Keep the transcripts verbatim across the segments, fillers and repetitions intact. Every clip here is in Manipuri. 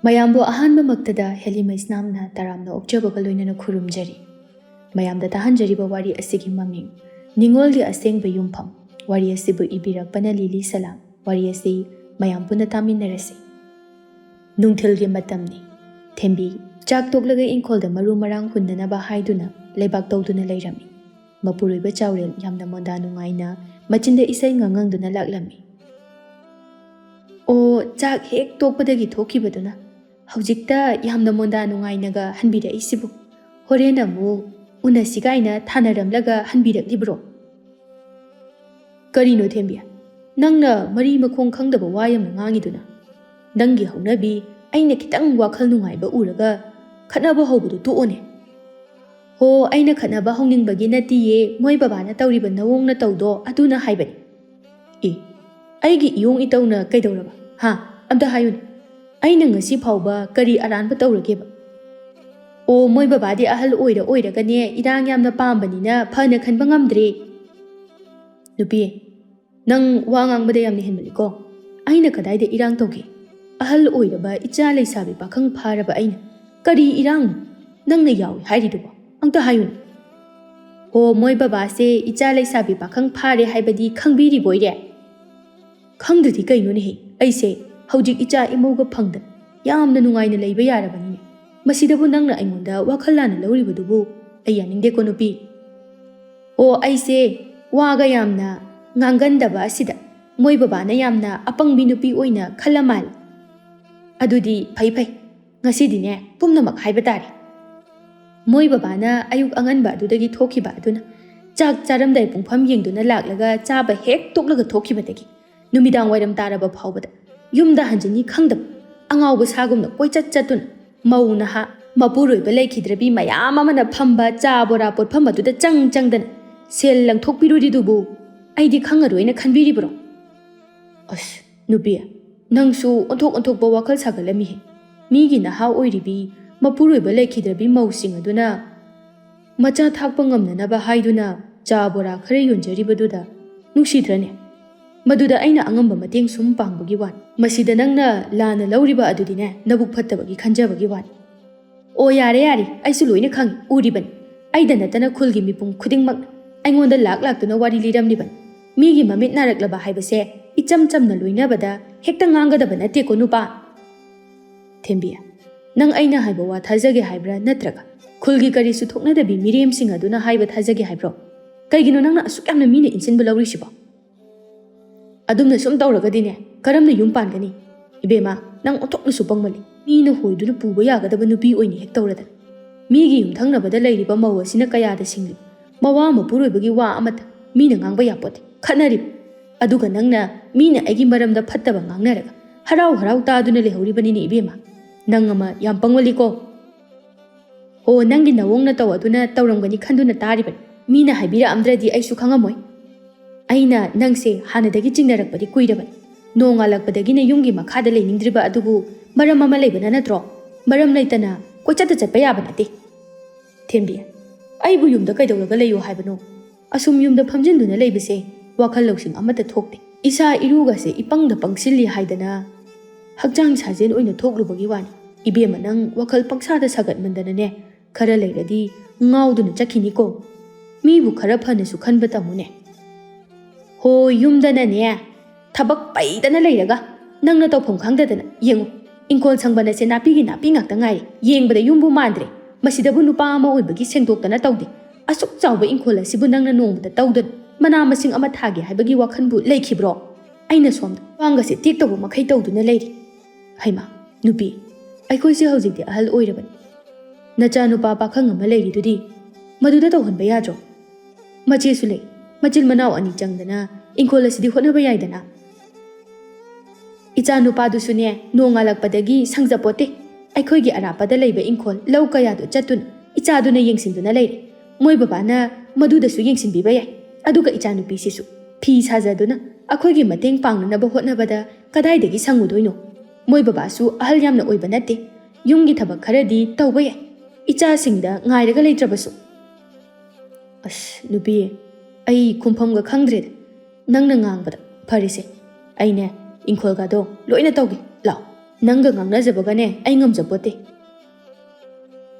ꯃꯌꯥꯝꯕꯨ ꯑꯍꯥꯟꯕꯃꯛꯇꯗ ꯍꯦꯂꯤꯃꯩꯁꯅꯥꯝꯅ ꯇꯔꯥꯝꯅ ꯑꯣꯛꯆꯕꯒ ꯂꯣꯏꯅꯅ ꯈꯨꯔꯨꯝꯖꯔꯤ꯫ ꯃꯌꯥꯝꯗ ꯇꯥꯍꯟꯖꯔꯤꯕ ꯋꯥꯔꯤ ꯑꯁꯤꯒꯤ ꯃꯃꯤꯡ, ꯅꯤꯉꯣꯜꯒꯤ ꯑꯁꯦꯡꯕ ꯌꯨꯝꯐꯝ꯫ ꯋꯥꯔꯤ ꯑꯁꯤꯕꯨ ꯏꯕꯤꯔꯛꯄꯅ ꯂꯤꯂꯤ ꯁꯂꯥꯝ꯫ ꯋꯥꯔꯤ ꯑꯁꯤ ꯃꯌꯥꯝ ꯄꯨꯟꯅ ꯇꯥꯃꯤꯟꯅꯔꯁꯤ꯫ ꯅꯨꯡꯊꯤꯜꯒꯤ ꯃꯇꯝꯅꯤ꯫ ꯊꯦꯝꯕꯤ ꯆꯥꯛ ꯇꯣꯛꯂꯒ ꯏꯪꯈꯣꯜꯗ ꯃꯔꯨ ꯃꯔꯥꯡ ꯍꯨꯟꯅꯅꯕ ꯍꯥꯏꯗꯨꯅ ꯂꯩꯕꯥꯛ ꯇꯧꯗꯨꯅ ꯂꯩꯔꯝꯃꯤ꯫ ꯃꯄꯨꯔꯣꯏꯕ ꯆꯥꯎꯔꯦꯜ ꯌꯥꯝꯅ ꯃꯣꯟꯗꯥ ꯅꯨꯡꯉꯥꯏꯅ ꯃꯆꯤꯟꯗ ꯏꯁꯩ ꯉꯥꯡꯉꯪꯗꯨꯅ ꯂꯥꯛꯂꯝꯃꯤ꯫ "ꯑꯣ, ꯆꯥꯛ ꯍꯦꯛ ꯇꯣꯛꯄꯗꯒꯤ ꯊꯣꯛꯈꯤꯕꯗꯨꯅ ꯍꯧꯖꯤꯛꯇ ꯌꯥꯝꯅ ꯃꯣꯟꯗꯥ ꯅꯨꯡꯉꯥꯏꯅꯒ ꯍꯟꯕꯤꯔꯛꯏꯁꯤꯕꯨ? ꯍꯣꯔꯦꯟ ꯑꯃꯨꯛ ꯎꯅꯁꯤ ꯀꯥꯏꯅ ꯊꯥꯅꯔꯝꯂꯒ ꯍꯟꯕꯤꯔꯛꯂꯤꯕ꯭ꯔꯣ?" "ꯀꯔꯤꯅꯣ ꯊꯦꯝꯕꯤ, ꯅꯪꯅ ꯃꯔꯤ ꯃꯈꯣꯡ ꯈꯪꯗꯕ ꯋꯥ ꯌꯥꯝꯅ ꯉꯥꯡꯉꯤꯗꯨꯅ? ꯅꯪꯒꯤ ꯍꯧꯅꯕꯤ ꯑꯩꯅ ꯈꯤꯇꯪ ꯋꯥꯈꯜ ꯅꯨꯡꯉꯥꯏꯕ ꯎꯔꯒ ꯈꯠꯅꯕ ꯍꯧꯕꯗꯨ ꯇꯣꯛꯑꯣꯅꯦ꯫" "ꯍꯣ, ꯑꯩꯅ ꯈꯠꯅꯕ ꯍꯧꯅꯤꯡꯕꯒꯤ ꯅꯠꯇꯤꯌꯦ, ꯃꯣꯏ ꯕꯕꯥꯅ ꯇꯧꯔꯤꯕ ꯅꯑꯣꯡ ꯅꯇꯧꯗꯣ ꯑꯗꯨꯅ ꯍꯥꯏꯕꯅꯤ꯫" "ꯑꯦ, ꯑꯩꯒꯤ ꯏꯌꯣꯡ ꯏꯇꯧꯅ ꯀꯩꯗꯧꯔꯕ? ꯍꯥ? ꯑꯝꯇ ꯍꯥꯏꯌꯨꯅꯦ꯫ ꯑꯩꯅ ꯉꯁꯤ ꯐꯥꯎꯕ ꯀꯔꯤ ꯑꯔꯥꯟꯕ ꯇꯧꯔꯒꯦꯕ?" "ꯑꯣ, ꯃꯣꯏ ꯕꯕꯥꯗꯤ ꯑꯍꯜ ꯑꯣꯏꯔ ꯑꯣꯏꯔꯒꯅꯦ, ꯏꯔꯥꯡ ꯌꯥꯝꯅ ꯄꯥꯝꯕꯅꯤꯅ ꯐꯅ ꯈꯟꯕ ꯉꯝꯗ꯭ꯔꯦ꯫" "ꯅꯨꯄꯤ, ꯅꯪ ꯋꯥ ꯉꯥꯡꯕꯗ ꯌꯥꯝꯅ ꯍꯦꯟꯃꯜꯂꯤꯀꯣ꯫ ꯑꯩꯅ ꯀꯗꯥꯏꯗ ꯏꯔꯥꯡ ꯇꯧꯒꯦ? ꯑꯍꯜ ꯑꯣꯏꯔꯕ ꯏꯆꯥ ꯂꯩꯁꯥꯕꯤ ꯄꯥꯈꯪ ꯐꯥꯔꯕ ꯑꯩꯅ ꯀꯔꯤ ꯏꯔꯥꯡꯅꯣ ꯅꯪꯅ ꯌꯥꯎꯏ ꯍꯥꯏꯔꯤꯗꯨꯕꯣ? ꯑꯝꯇ ꯍꯥꯏꯌꯨꯅꯦ꯫" "ꯑꯣ, ꯃꯣꯏ ꯕꯕꯥꯁꯦ ꯏꯆꯥ ꯂꯩꯁꯥꯕꯤ ꯄꯥꯈꯪ ꯐꯥꯔꯦ ꯍꯥꯏꯕꯗꯤ ꯈꯪꯕꯤꯔꯤꯕꯣꯏꯔꯦ?" "ꯈꯪꯗ꯭ꯔꯗꯤ ꯀꯩꯅꯣꯅꯦꯍꯦ? ꯑꯩꯁꯦ ꯍꯧꯖꯤꯛ ꯏꯆꯥ ꯏꯃꯧꯒ ꯐꯪꯗꯅ ꯌꯥꯝꯅ ꯅꯨꯡꯉꯥꯏꯅ ꯂꯩꯕ ꯌꯥꯔꯕꯅꯤꯅꯦ꯫ ꯃꯁꯤꯗꯕꯨ ꯅꯪꯅ ꯑꯩꯉꯣꯟꯗ ꯋꯥꯈꯜ ꯂꯥꯟꯅ ꯂꯧꯔꯤꯕꯗꯨꯕꯨ ꯑꯩ ꯌꯥꯅꯤꯡꯗꯦꯀꯣ ꯅꯨꯄꯤ꯫ ꯑꯣ, ꯑꯩꯁꯦ ꯋꯥꯒ ꯌꯥꯝꯅ ꯉꯥꯡꯒꯟꯗꯕ ꯑꯁꯤꯗ ꯃꯣꯏ ꯕꯕꯥꯅ ꯌꯥꯝꯅ ꯑꯄꯪꯕꯤ ꯅꯨꯄꯤ ꯑꯣꯏꯅ ꯈꯜꯂ ꯃꯥꯜꯂꯦ꯫ ꯑꯗꯨꯗꯤ ꯐꯩ ꯐꯩ, ꯉꯁꯤꯗꯤꯅꯦ ꯄꯨꯝꯅꯃꯛ ꯍꯥꯏꯕ ꯇꯥꯔꯦ꯫" ꯃꯣꯏ ꯕꯕꯥꯅ ꯑꯌꯨꯛ ꯑꯉꯟꯕ ꯑꯗꯨꯗꯒꯤ ꯊꯣꯛꯈꯤꯕ ꯑꯗꯨꯅ ꯆꯥꯛ ꯆꯥꯔꯝꯗꯥꯏ ꯄꯨꯡꯐꯝ ꯌꯦꯡꯗꯨꯅ ꯂꯥꯛꯂꯒ ꯆꯥꯕ ꯍꯦꯛ ꯇꯣꯛꯂꯒ ꯊꯣꯛꯈꯤꯕꯗꯒꯤ ꯅꯨꯃꯤꯗꯥꯡ ꯋꯥꯏꯔꯝ ꯇꯥꯔꯕ ꯐꯥꯎꯕꯗ ꯌꯨꯝꯗ ꯍꯟꯖꯤꯟꯅꯤ ꯈꯪꯗꯕ ꯑꯉꯥꯎꯕ ꯁꯥꯒꯨꯝꯅ ꯀꯣꯏꯆꯠ ꯆꯠꯇꯨꯅ ꯃꯧ ꯅꯍꯥ ꯃꯄꯨꯔꯣꯏꯕ ꯂꯩꯈꯤꯗ꯭ꯔꯕꯤ ꯃꯌꯥꯝ ꯑꯃꯅ ꯐꯝꯕ ꯆꯥ ꯕꯣꯔꯥ ꯄꯣꯠꯐꯝ ꯑꯗꯨꯗ ꯆꯪ ꯆꯪꯗꯅ ꯁꯦꯜ ꯂꯪꯊꯣꯛꯄꯤꯔꯨꯔꯤꯗꯨꯕꯨ ꯑꯩꯗꯤ ꯈꯪꯉꯔꯣꯏꯅ ꯈꯟꯕꯤꯔꯤꯕ꯭ꯔꯣ? ꯑꯁ, ꯅꯨꯄꯤ, ꯅꯪꯁꯨ ꯑꯣꯟꯊꯣꯛ ꯑꯣꯟꯊꯣꯛꯄ ꯋꯥꯈꯜ ꯁꯥꯒꯠꯂꯝꯃꯤꯍꯦ꯫ ꯃꯤꯒꯤ ꯅꯍꯥ ꯑꯣꯏꯔꯤꯕꯤ ꯃꯄꯨꯔꯣꯏꯕ ꯂꯩꯈꯤꯗ꯭ꯔꯕꯤ ꯃꯧꯁꯤꯡ ꯑꯗꯨꯅ ꯃꯆꯥ ꯊꯥꯛꯄ ꯉꯝꯅꯅꯕ ꯍꯥꯏꯗꯨꯅ ꯆꯥ ꯕꯣꯔꯥ ꯈꯔ ꯌꯣꯟꯖꯔꯤꯕꯗꯨꯗ ꯅꯨꯡꯁꯤꯗ꯭ꯔꯅꯦ? ꯃꯗꯨꯗ ꯑꯩꯅ ꯑꯉꯝꯕ ꯃꯇꯦꯡ ꯁꯨꯝ ꯄꯥꯡꯕꯒꯤ ꯋꯥꯅꯤ꯫ ꯃꯁꯤꯗ ꯅꯪꯅ ꯂꯥꯟꯅ ꯂꯧꯔꯤꯕ ꯑꯗꯨꯗꯤꯅꯦ, ꯅꯕꯨꯛ ꯐꯠꯇꯕꯒꯤ ꯈꯟꯖꯕꯒꯤ ꯋꯥꯅꯤ꯫ ꯑꯣ, ꯌꯥꯔꯦ, ꯌꯥꯔꯦ, ꯑꯩꯁꯨ ꯂꯣꯏꯅ ꯈꯪꯏ, ꯎꯔꯤꯕꯅꯤ꯫ ꯑꯩꯗ ꯅꯠꯇꯅ ꯈꯨꯜꯒꯤ ꯃꯤꯄꯨꯝ ꯈꯨꯗꯤꯡꯃꯛꯅ ꯑꯩꯉꯣꯟꯗ ꯂꯥꯛ ꯂꯥꯛꯇꯨꯅ ꯋꯥꯔꯤ ꯂꯤꯔꯝꯂꯤꯕꯅꯤ꯫ ꯃꯤꯒꯤ ꯃꯃꯤꯠ ꯅꯥꯔꯛꯂꯕ ꯍꯥꯏꯕꯁꯦ ꯏꯆꯝ ꯆꯝꯅ ꯂꯣꯏꯅꯕꯗ ꯍꯦꯛꯇ ꯉꯥꯡꯒꯗꯕ ꯅꯠꯇꯦꯀꯣ, ꯅꯨꯄꯥ꯫ ꯊꯦꯝꯕꯤ, ꯅꯪ ꯑꯩꯅ ꯍꯥꯏꯕ ꯋꯥ ꯊꯥꯖꯒꯦ ꯍꯥꯏꯕ꯭ꯔꯥ, ꯅꯠꯇ꯭ꯔꯒ ꯈꯨꯜꯒꯤ ꯀꯔꯤꯁꯨ ꯊꯣꯛꯅꯗꯕꯤ ꯃꯤꯔꯦꯝꯁꯤꯡ ꯑꯗꯨꯅ ꯍꯥꯏꯕ ꯊꯥꯖꯒꯦ ꯍꯥꯏꯕ꯭ꯔꯣ? ꯀꯩꯒꯤꯅꯣ ꯅꯪꯅ ꯑꯁꯨꯛ ꯌꯥꯝꯅ ꯃꯤꯅ ꯏꯟꯁꯤꯟꯕ ꯂꯧꯔꯤꯁꯤꯕꯣ? ꯑꯗꯨꯝꯅ ꯁꯨꯝ ꯇꯧꯔꯒꯗꯤꯅꯦ, ꯀꯔꯝꯅ ꯌꯨꯝ ꯄꯥꯟꯒꯅꯤ? ꯏꯕꯦꯝꯃ, ꯅꯪ ꯑꯣꯟꯊꯣꯛꯅꯁꯨ ꯄꯪꯃꯜꯂꯤ꯫ ꯃꯤꯅ ꯍꯣꯏꯗꯨꯅ ꯄꯨꯕ ꯌꯥꯒꯗꯕ ꯅꯨꯄꯤ ꯑꯣꯏꯅ ꯍꯦꯛ ꯇꯧꯔꯗꯅ꯫ ꯃꯤꯒꯤ ꯌꯨꯝꯊꯪꯅꯕꯗ ꯂꯩꯔꯤꯕ ꯃꯧ ꯑꯁꯤꯅ ꯀꯌꯥꯗ ꯁꯤꯡꯂꯤ? ꯃꯋꯥ ꯃꯄꯨꯔꯣꯏꯕꯒꯤ ꯋꯥ ꯑꯃꯠꯇ ꯃꯤꯅ ꯉꯥꯡꯕ ꯌꯥꯄꯣꯠꯇꯦ꯫ ꯈꯠꯅꯔꯤꯕ꯫ ꯑꯗꯨꯒ ꯅꯪꯅ ꯃꯤꯅ ꯑꯩꯒꯤ ꯃꯔꯝꯗ ꯐꯠꯇꯕ ꯉꯥꯡꯅꯔꯒ ꯍꯔꯥꯎ ꯍꯔꯥꯎ ꯇꯥꯗꯨꯅ ꯂꯩꯍꯧꯔꯤꯕꯅꯤꯅꯦ ꯏꯕꯦꯝꯃ꯫ ꯅꯪ ꯑꯃ ꯌꯥꯝ ꯄꯪꯃꯜꯂꯤꯀꯣ꯫ ꯍꯣ, ꯅꯪꯒꯤ ꯅꯋꯣꯡ ꯅꯇꯧ ꯑꯗꯨꯅ ꯇꯧꯔꯝꯒꯅꯤ ꯈꯟꯗꯨꯅ ꯇꯥꯔꯤꯕꯅꯤ꯫ ꯃꯤꯅ ꯍꯥꯏꯕꯤꯔꯛꯑꯝꯗ꯭ꯔꯗꯤ ꯑꯩꯁꯨ ꯈꯪꯉꯝꯃꯣꯏ꯫ ꯑꯩꯅ ꯅꯪꯁꯦ ꯍꯥꯟꯅꯗꯒꯤ ꯆꯤꯡꯅꯔꯛꯄꯗꯤ ꯀꯨꯏꯔꯕꯅꯤ꯫ ꯅꯣꯡꯉꯥꯜꯂꯛꯄꯗꯒꯤꯅ ꯌꯨꯝꯒꯤ ꯃꯈꯥꯗ ꯂꯩꯅꯤꯡꯗ꯭ꯔꯤꯕ ꯑꯗꯨꯕꯨ ꯃꯔꯝ ꯑꯃ ꯂꯩꯕꯅ ꯅꯠꯇ꯭ꯔꯣ? ꯃꯔꯝ ꯂꯩꯇꯅ ꯀꯣꯏꯆꯠꯇ ꯆꯠꯄ ꯌꯥꯕ ꯅꯠꯇꯦ꯫ ꯊꯦꯝꯕꯤ, ꯑꯩꯕꯨ ꯌꯨꯝꯗ ꯀꯩꯗꯧꯔꯒ ꯂꯩꯌꯣ ꯍꯥꯏꯕꯅꯣ? ꯑꯁꯨꯝ ꯌꯨꯝꯗ ꯐꯝꯖꯤꯟꯗꯨꯅ ꯂꯩꯕꯁꯦ ꯋꯥꯈꯜ ꯂꯧꯁꯤꯡ ꯑꯃꯠꯇ ꯊꯣꯛꯇꯦ꯫ ꯏꯁꯥ ꯏꯔꯨꯒꯁꯦ ꯏꯄꯪꯗ ꯄꯪꯁꯤꯜꯂꯤ ꯍꯥꯏꯗꯅ ꯍꯛꯆꯥꯡ ꯁꯥꯖꯦꯜ ꯑꯣꯏꯅ ꯊꯣꯛꯂꯨꯕꯒꯤ ꯋꯥꯅꯤ꯫ ꯏꯕꯦꯝꯃ, ꯅꯪ ꯋꯥꯈꯜ ꯄꯪꯁꯥꯗ ꯁꯥꯒꯠꯃꯟꯗꯅꯅꯦ, ꯈꯔ ꯂꯩꯔꯗꯤ ꯉꯥꯎꯗꯨꯅ ꯆꯠꯈꯤꯅꯤꯀꯣ꯫ ꯃꯤꯕꯨ ꯈꯔ ꯐꯅꯁꯨ ꯈꯟꯕ ꯇꯝꯃꯨꯅꯦ꯫ ꯍꯣ, ꯌꯨꯝꯗꯅꯅꯦ ꯊꯕꯛ ꯄꯩꯗꯅ ꯂꯩꯔꯒ ꯅꯪꯅ ꯇꯧꯐꯝ ꯈꯪꯗꯗꯅ ꯌꯦꯡꯉꯨ, ꯏꯪꯈꯣꯜ ꯁꯪꯕꯟ ꯑꯁꯦ ꯅꯥꯄꯤꯒꯤ ꯅꯥꯄꯤ ꯉꯥꯛꯇ ꯉꯥꯏꯔꯦ꯫ ꯌꯦꯡꯕꯗ ꯌꯨꯝꯕꯨ ꯃꯥꯟꯗ꯭ꯔꯦ꯫ ꯃꯁꯤꯗꯕꯨ ꯅꯨꯄꯥ ꯑꯃ ꯑꯣꯏꯕꯒꯤ ꯁꯦꯡꯗꯣꯛꯇꯅ ꯇꯧꯗꯦ꯫ ꯑꯁꯨꯛ ꯆꯥꯎꯕ ꯏꯪꯈꯣꯜ ꯑꯁꯤꯕꯨ ꯅꯪꯅ ꯅꯣꯡꯃꯇ ꯇꯧꯗꯅ ꯃꯅꯥ ꯃꯁꯤꯡ ꯑꯃ ꯊꯥꯒꯦ ꯍꯥꯏꯕꯒꯤ ꯋꯥꯈꯜꯕꯨ ꯂꯩꯈꯤꯕ꯭ꯔꯣ? ꯑꯩꯅ ꯁꯣꯝꯗ ꯈ꯭ꯋꯥꯡꯒꯁꯦ ꯇꯦꯛꯇꯧꯕ ꯃꯈꯩ ꯇꯧꯗꯨꯅ ꯂꯩꯔꯤ꯫ ꯍꯩꯃꯥ, ꯅꯨꯄꯤ, ꯑꯩꯈꯣꯏꯁꯦ ꯍꯧꯖꯤꯛꯇꯤ ꯑꯍꯜ ꯑꯣꯏꯔꯕꯅꯤ꯫ ꯅꯆꯥꯅꯨꯄꯥ ꯄꯥꯈꯪ ꯑꯃ ꯂꯩꯔꯤꯗꯨꯗꯤ, ꯃꯗꯨꯗ ꯇꯧꯍꯟꯕ ꯌꯥꯗ꯭ꯔꯣ? ꯃꯆꯦꯁꯨ ꯂꯩ, ꯃꯆꯤꯟ ꯃꯅꯥꯎ ꯑꯅꯤ ꯆꯪꯗꯅ ꯏꯪꯈꯣꯜ ꯑꯁꯤꯗꯤ ꯍꯣꯠꯅꯕ ꯌꯥꯏꯗꯅ꯫ ꯏꯆꯥꯅꯨꯄꯥꯗꯨꯁꯨꯅꯦ, ꯅꯣꯡꯉꯥꯜꯂꯛꯄꯗꯒꯤ ꯁꯪꯖꯄꯣꯠꯇꯦ꯫ ꯑꯩꯈꯣꯏꯒꯤ ꯑꯔꯥꯞꯄꯗ ꯂꯩꯕ ꯏꯪꯈꯣꯜ, ꯂꯧ ꯀꯌꯥꯗꯨ ꯆꯠꯇꯨꯅ ꯏꯆꯥꯗꯨꯅ ꯌꯦꯡꯁꯤꯟꯗꯨꯅ ꯂꯩꯔꯦ꯫ ꯃꯣꯏ ꯕꯕꯥꯅ ꯃꯗꯨꯗꯁꯨ ꯌꯦꯡꯁꯤꯟꯕꯤꯕ ꯌꯥꯏ꯫ ꯑꯗꯨꯒ ꯏꯆꯥꯅꯨꯄꯤꯁꯤꯁꯨ ꯐꯤ ꯁꯥꯖꯗꯨꯅ ꯑꯩꯈꯣꯏꯒꯤ ꯃꯇꯦꯡ ꯄꯥꯡꯅꯅꯕ ꯍꯣꯠꯅꯕꯗ ꯀꯗꯥꯏꯗꯒꯤ ꯁꯪꯉꯨꯗꯣꯏꯅꯣ? ꯃꯣꯏ ꯕꯕꯥꯁꯨ ꯑꯍꯜ ꯌꯥꯝꯅ ꯑꯣꯏꯕ ꯅꯠꯇꯦ꯫ ꯌꯨꯝꯒꯤ ꯊꯕꯛ ꯈꯔꯗꯤ ꯇꯧꯕ ꯌꯥꯏ, ꯏꯆꯥꯁꯤꯡꯗ ꯉꯥꯏꯔꯒ ꯂꯩꯇ꯭ꯔꯕꯁꯨ꯫ ꯑꯁ, ꯅꯨꯄꯤ, ꯑꯩ ꯈꯨꯝꯐꯝꯒ ꯈꯪꯗ꯭ꯔꯦꯗ꯫ ꯅꯪꯅ ꯉꯥꯡꯕꯗ "ꯐꯔꯦꯁꯦ, ꯑꯩꯅꯦ ꯏꯪꯈꯣꯜꯒꯗꯣ ꯂꯣꯏꯅ ꯇꯧꯒꯦ꯫ ꯂꯥꯛꯑꯣ, ꯅꯪꯒ ꯉꯥꯡꯅꯖꯕꯒꯅꯦ ꯑꯩ ꯉꯝꯖꯄꯣꯠꯇꯦ꯫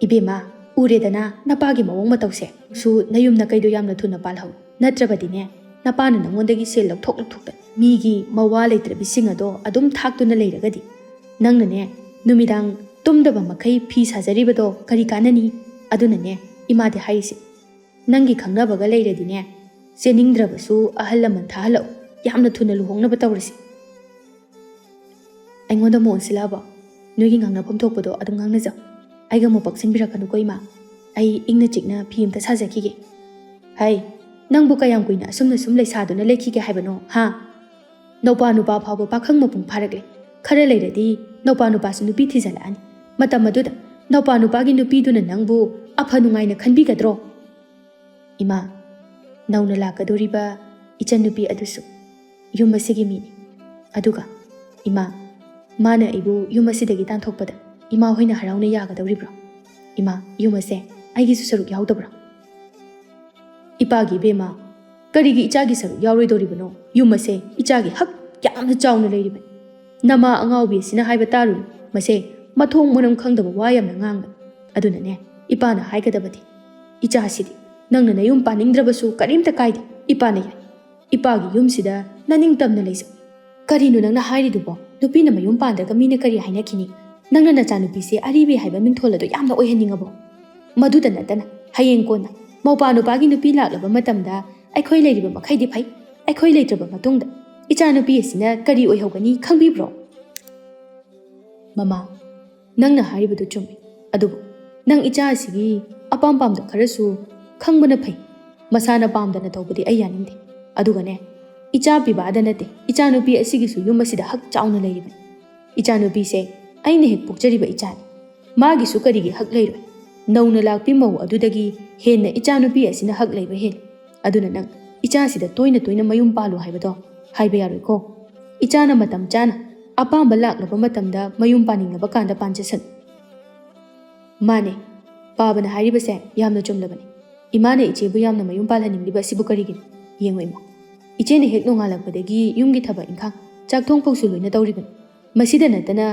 ꯏꯕꯦꯝꯃ, ꯎꯔꯦꯗꯅ ꯅꯄꯥꯒꯤ ꯃꯑꯣꯡ ꯃꯇꯧꯁꯦ꯫ ꯁꯨ ꯅꯌꯨꯝ ꯅꯀꯩꯗꯣ ꯌꯥꯝꯅ ꯊꯨꯅ ꯄꯥꯜꯍꯧ, ꯅꯠꯇ꯭ꯔꯕꯗꯤꯅꯦ ꯅꯄꯥꯅ ꯅꯉꯣꯟꯗꯒꯤ ꯁꯦꯜ ꯂꯧꯊꯣꯛ ꯂꯧꯊꯣꯛꯇꯅ ꯃꯤꯒꯤ ꯃꯋꯥ ꯂꯩꯇ꯭ꯔꯕꯤꯁꯤꯡ ꯑꯗꯣ ꯑꯗꯨꯝ ꯊꯥꯛꯇꯨꯅ ꯂꯩꯔꯒꯗꯤ ꯅꯪꯅꯅꯦ ꯅꯨꯃꯤꯗꯥꯡ ꯇꯨꯝꯗꯕ ꯃꯈꯩ ꯐꯤ ꯁꯥꯖꯔꯤꯕꯗꯣ ꯀꯔꯤ ꯀꯥꯟꯅꯅꯤ? ꯑꯗꯨꯅꯅꯦ ꯏꯃꯥꯗꯤ ꯍꯥꯏꯔꯤꯁꯦ, ꯅꯪꯒꯤ ꯈꯪꯅꯕꯒ ꯂꯩꯔꯗꯤꯅꯦ ꯆꯦꯟꯅꯤꯡꯗ꯭ꯔꯕꯁꯨ ꯑꯍꯜ ꯂꯃꯟ ꯊꯥꯍꯜꯂꯛꯎ, ꯌꯥꯝꯅ ꯊꯨꯅ ꯂꯨꯍꯣꯡꯅꯕ ꯇꯧꯔꯁꯤ꯫ ꯑꯩꯉꯣꯟꯗ ꯑꯃꯨꯛ ꯑꯣꯟꯁꯤꯜꯂꯛꯑꯕꯣ? ꯅꯣꯏꯒꯤ ꯉꯥꯡꯅꯐꯝ ꯊꯣꯛꯄꯗꯣ ꯑꯗꯨꯝ ꯉꯥꯡꯅꯖꯧ꯫ ꯑꯩꯒ ꯑꯃꯨꯛ ꯄꯛꯁꯤꯟꯕꯤꯔꯛꯀꯅꯨꯀꯣ ꯏꯃꯥ꯫ ꯑꯩ ꯏꯪꯅ ꯆꯤꯛꯅ ꯐꯤ ꯑꯝꯇ ꯁꯥꯖꯈꯤꯒꯦ꯫ ꯍꯩ, ꯅꯪꯕꯨ ꯀꯌꯥꯝ ꯀꯨꯏꯅ ꯑꯁꯨꯝꯅ ꯁꯨꯝ ꯂꯩꯁꯥꯗꯨꯅ ꯂꯩꯈꯤꯒꯦ ꯍꯥꯏꯕꯅꯣ, ꯍꯥ? ꯅꯧꯄꯥ ꯅꯨꯄꯥ ꯐꯥꯎꯕ ꯄꯥꯈꯪ ꯃꯄꯨꯡ ꯐꯥꯔꯛꯂꯦ꯫ ꯈꯔ ꯂꯩꯔꯗꯤ ꯅꯧꯄꯥ ꯅꯨꯄꯥꯁꯨ ꯅꯨꯄꯤ ꯊꯤꯖꯤꯜꯂꯛꯑꯅꯤ꯫ ꯃꯇꯝ ꯑꯗꯨꯗ ꯅꯧꯄꯥ ꯅꯨꯄꯥꯒꯤ ꯅꯨꯄꯤꯗꯨꯅ ꯅꯪꯕꯨ ꯑꯐ ꯅꯨꯡꯉꯥꯏꯅ ꯈꯟꯕꯤꯒꯗ꯭ꯔꯣ? ꯏꯃꯥ, ꯅꯧꯅ ꯂꯥꯛꯀꯗꯧꯔꯤꯕ ꯏꯆꯟꯅꯨꯄꯤ ꯑꯗꯨꯁꯨ ꯌꯨꯝ ꯑꯁꯤꯒꯤ ꯃꯤꯅꯤ꯫ ꯑꯗꯨꯒ ꯏꯃꯥ, ꯃꯥꯅ ꯑꯩꯕꯨ ꯌꯨꯝ ꯑꯁꯤꯗꯒꯤ ꯇꯥꯟꯊꯣꯛꯄꯗ ꯏꯃꯥ ꯍꯣꯏꯅ ꯍꯔꯥꯎꯅ ꯌꯥꯒꯗꯧꯔꯤꯕ꯭ꯔꯣ? ꯏꯃꯥ, ꯌꯨꯝ ꯑꯁꯦ ꯑꯩꯒꯤꯁꯨ ꯁꯔꯨꯛ ꯌꯥꯎꯗꯕ꯭ꯔꯣ? ꯏꯄꯥꯒꯤ ꯏꯕꯦꯝꯃ, ꯀꯔꯤꯒꯤ ꯏꯆꯥꯒꯤ ꯁꯔꯨꯛ ꯌꯥꯎꯔꯣꯏꯗꯧꯔꯤꯕꯅꯣ? ꯌꯨꯝ ꯑꯁꯦ ꯏꯆꯥꯒꯤ ꯍꯛ ꯌꯥꯝꯅ ꯆꯥꯎꯅ ꯂꯩꯔꯤꯕꯅꯤ꯫ ꯅꯃꯥ ꯑꯉꯥꯎꯕꯤ ꯑꯁꯤꯅ ꯍꯥꯏꯕ ꯇꯥꯔꯨꯅꯨ, ꯃꯁꯦ ꯃꯊꯣꯡ ꯃꯔꯝ ꯈꯪꯗꯕ ꯋꯥ ꯌꯥꯝꯅ ꯉꯥꯡꯕꯅꯤ꯫ ꯑꯗꯨꯅꯅꯦ ꯏꯄꯥꯅ ꯍꯥꯏꯒꯗꯕꯗꯤ, ꯏꯆꯥꯁꯤꯗꯤ ꯅꯪꯅ ꯅꯌꯨꯝ ꯄꯥꯅꯤꯡꯗ꯭ꯔꯕꯁꯨ ꯀꯔꯤꯝꯇ ꯀꯥꯏꯗꯦ, ꯏꯄꯥꯅ ꯌꯥꯏ꯫ ꯏꯄꯥꯒꯤ ꯌꯨꯝꯁꯤꯗ ꯅꯅꯤꯡꯇꯝꯅ ꯂꯩꯖꯧ꯫ ꯀꯔꯤꯅꯣ ꯅꯪꯅ ꯍꯥꯏꯔꯤꯗꯨꯕꯣ? ꯅꯨꯄꯤꯅ ꯃꯌꯨꯝ ꯄꯥꯟꯗ꯭ꯔꯒ ꯃꯤꯅ ꯀꯔꯤ ꯍꯥꯏꯅꯈꯤꯅꯤ? ꯅꯪꯅ ꯅꯆꯥꯅꯨꯄꯤꯁꯦ ꯑꯔꯤꯕꯤ ꯍꯥꯏꯕ ꯃꯤꯡꯊꯣꯜ ꯑꯗꯨ ꯌꯥꯝꯅ ꯑꯣꯏꯍꯟꯅꯤꯡꯉꯕꯣ? ꯃꯗꯨꯗ ꯅꯠꯇꯅ ꯍꯌꯦꯡ ꯀꯣꯟꯅ ꯃꯧꯄꯥ ꯅꯨꯄꯥꯒꯤ ꯅꯨꯄꯤ ꯂꯥꯛꯂꯕ ꯃꯇꯝꯗ ꯑꯩꯈꯣꯏ ꯂꯩꯔꯤꯕ ꯃꯈꯩꯗꯤ ꯐꯩ, ꯑꯩꯈꯣꯏ ꯂꯩꯇ꯭ꯔꯕ ꯃꯇꯨꯡꯗ ꯏꯆꯥꯅꯨꯄꯤ ꯑꯁꯤꯅ ꯀꯔꯤ ꯑꯣꯏꯍꯧꯒꯅꯤ ꯈꯪꯕꯤꯕ꯭ꯔꯣ? ꯃꯃꯥ, ꯅꯪꯅ ꯍꯥꯏꯔꯤꯕꯗꯨ ꯆꯨꯝꯃꯤ꯫ ꯑꯗꯨꯕꯨ ꯅꯪ ꯏꯆꯥ ꯑꯁꯤꯒꯤ ꯑꯄꯥꯝ ꯄꯥꯝꯗ ꯈꯔꯁꯨ ꯈꯪꯕꯅ ꯐꯩ꯫ ꯃꯁꯥꯅ ꯄꯥꯝꯗꯅ ꯇꯧꯕꯗꯤ ꯑꯩ ꯌꯥꯅꯤꯡꯗꯦ꯫ ꯑꯗꯨꯒꯅꯦ, ꯏꯆꯥ ꯄꯤꯕꯥꯗ ꯅꯠꯇꯦ, ꯏꯆꯥꯅꯨꯄꯤ ꯑꯁꯤꯒꯤꯁꯨ ꯌꯨꯝ ꯑꯁꯤꯗ ꯍꯛ ꯆꯥꯎꯅ ꯂꯩꯔꯤꯕꯅꯤ꯫ ꯏꯆꯥꯅꯨꯄꯤꯁꯦ ꯑꯩꯅ ꯍꯦꯛ ꯄꯣꯛꯆꯔꯤꯕ ꯏꯆꯥꯅꯤ꯫ ꯃꯥꯒꯤꯁꯨ ꯀꯔꯤꯒꯤ ꯍꯛ ꯂꯩꯔꯣꯏ? ꯅꯧꯅ ꯂꯥꯛꯄꯤ ꯃꯧ ꯑꯗꯨꯗꯒꯤ ꯍꯦꯟꯅ ꯏꯆꯥꯅꯨꯄꯤ ꯑꯁꯤꯅ ꯍꯛ ꯂꯩꯕ ꯍꯦꯜꯂꯤ꯫ ꯑꯗꯨꯅ ꯅꯪ ꯏꯆꯥꯁꯤꯗ ꯇꯣꯏꯅ ꯇꯣꯏꯅ ꯃꯌꯨꯝ ꯄꯥꯜꯂꯨ ꯍꯥꯏꯕꯗꯣ ꯍꯥꯏꯕ ꯌꯥꯔꯣꯏꯀꯣ꯫ ꯏꯆꯥꯅ ꯃꯇꯝ ꯆꯥꯅ ꯑꯄꯥꯝꯕ ꯂꯥꯛꯂꯕ ꯃꯇꯝꯗ ꯃꯌꯨꯝ ꯄꯥꯅꯤꯡꯂꯕ ꯀꯥꯟꯗ ꯄꯥꯟꯖꯁꯅꯨ꯫ ꯃꯥꯅꯦ, ꯄꯥꯕꯅ ꯍꯥꯏꯔꯤꯕꯁꯦ ꯌꯥꯝꯅ ꯆꯨꯝꯂꯕꯅꯤ꯫ ꯏꯃꯥꯅ ꯏꯆꯦꯕꯨ ꯌꯥꯝꯅ ꯃꯌꯨꯝ ꯄꯥꯜꯍꯟꯅꯤꯡꯂꯤꯕ ꯑꯁꯤꯕꯨ ꯀꯔꯤꯒꯤꯅꯣ? ꯌꯦꯡꯉꯣ ꯏꯃꯥ, ꯏꯆꯦꯅ ꯍꯦꯛ ꯅꯣꯡꯉꯥꯜꯂꯛꯄꯗꯒꯤ ꯌꯨꯝꯒꯤ ꯊꯕꯛ ꯏꯪꯈꯥꯡ, ꯆꯥꯛ ꯊꯣꯡ ꯐꯥꯎꯁꯨ ꯂꯣꯏꯅ ꯇꯧꯔꯤꯕꯅꯤ꯫ ꯃꯁꯤꯗ ꯅꯠꯇꯅ,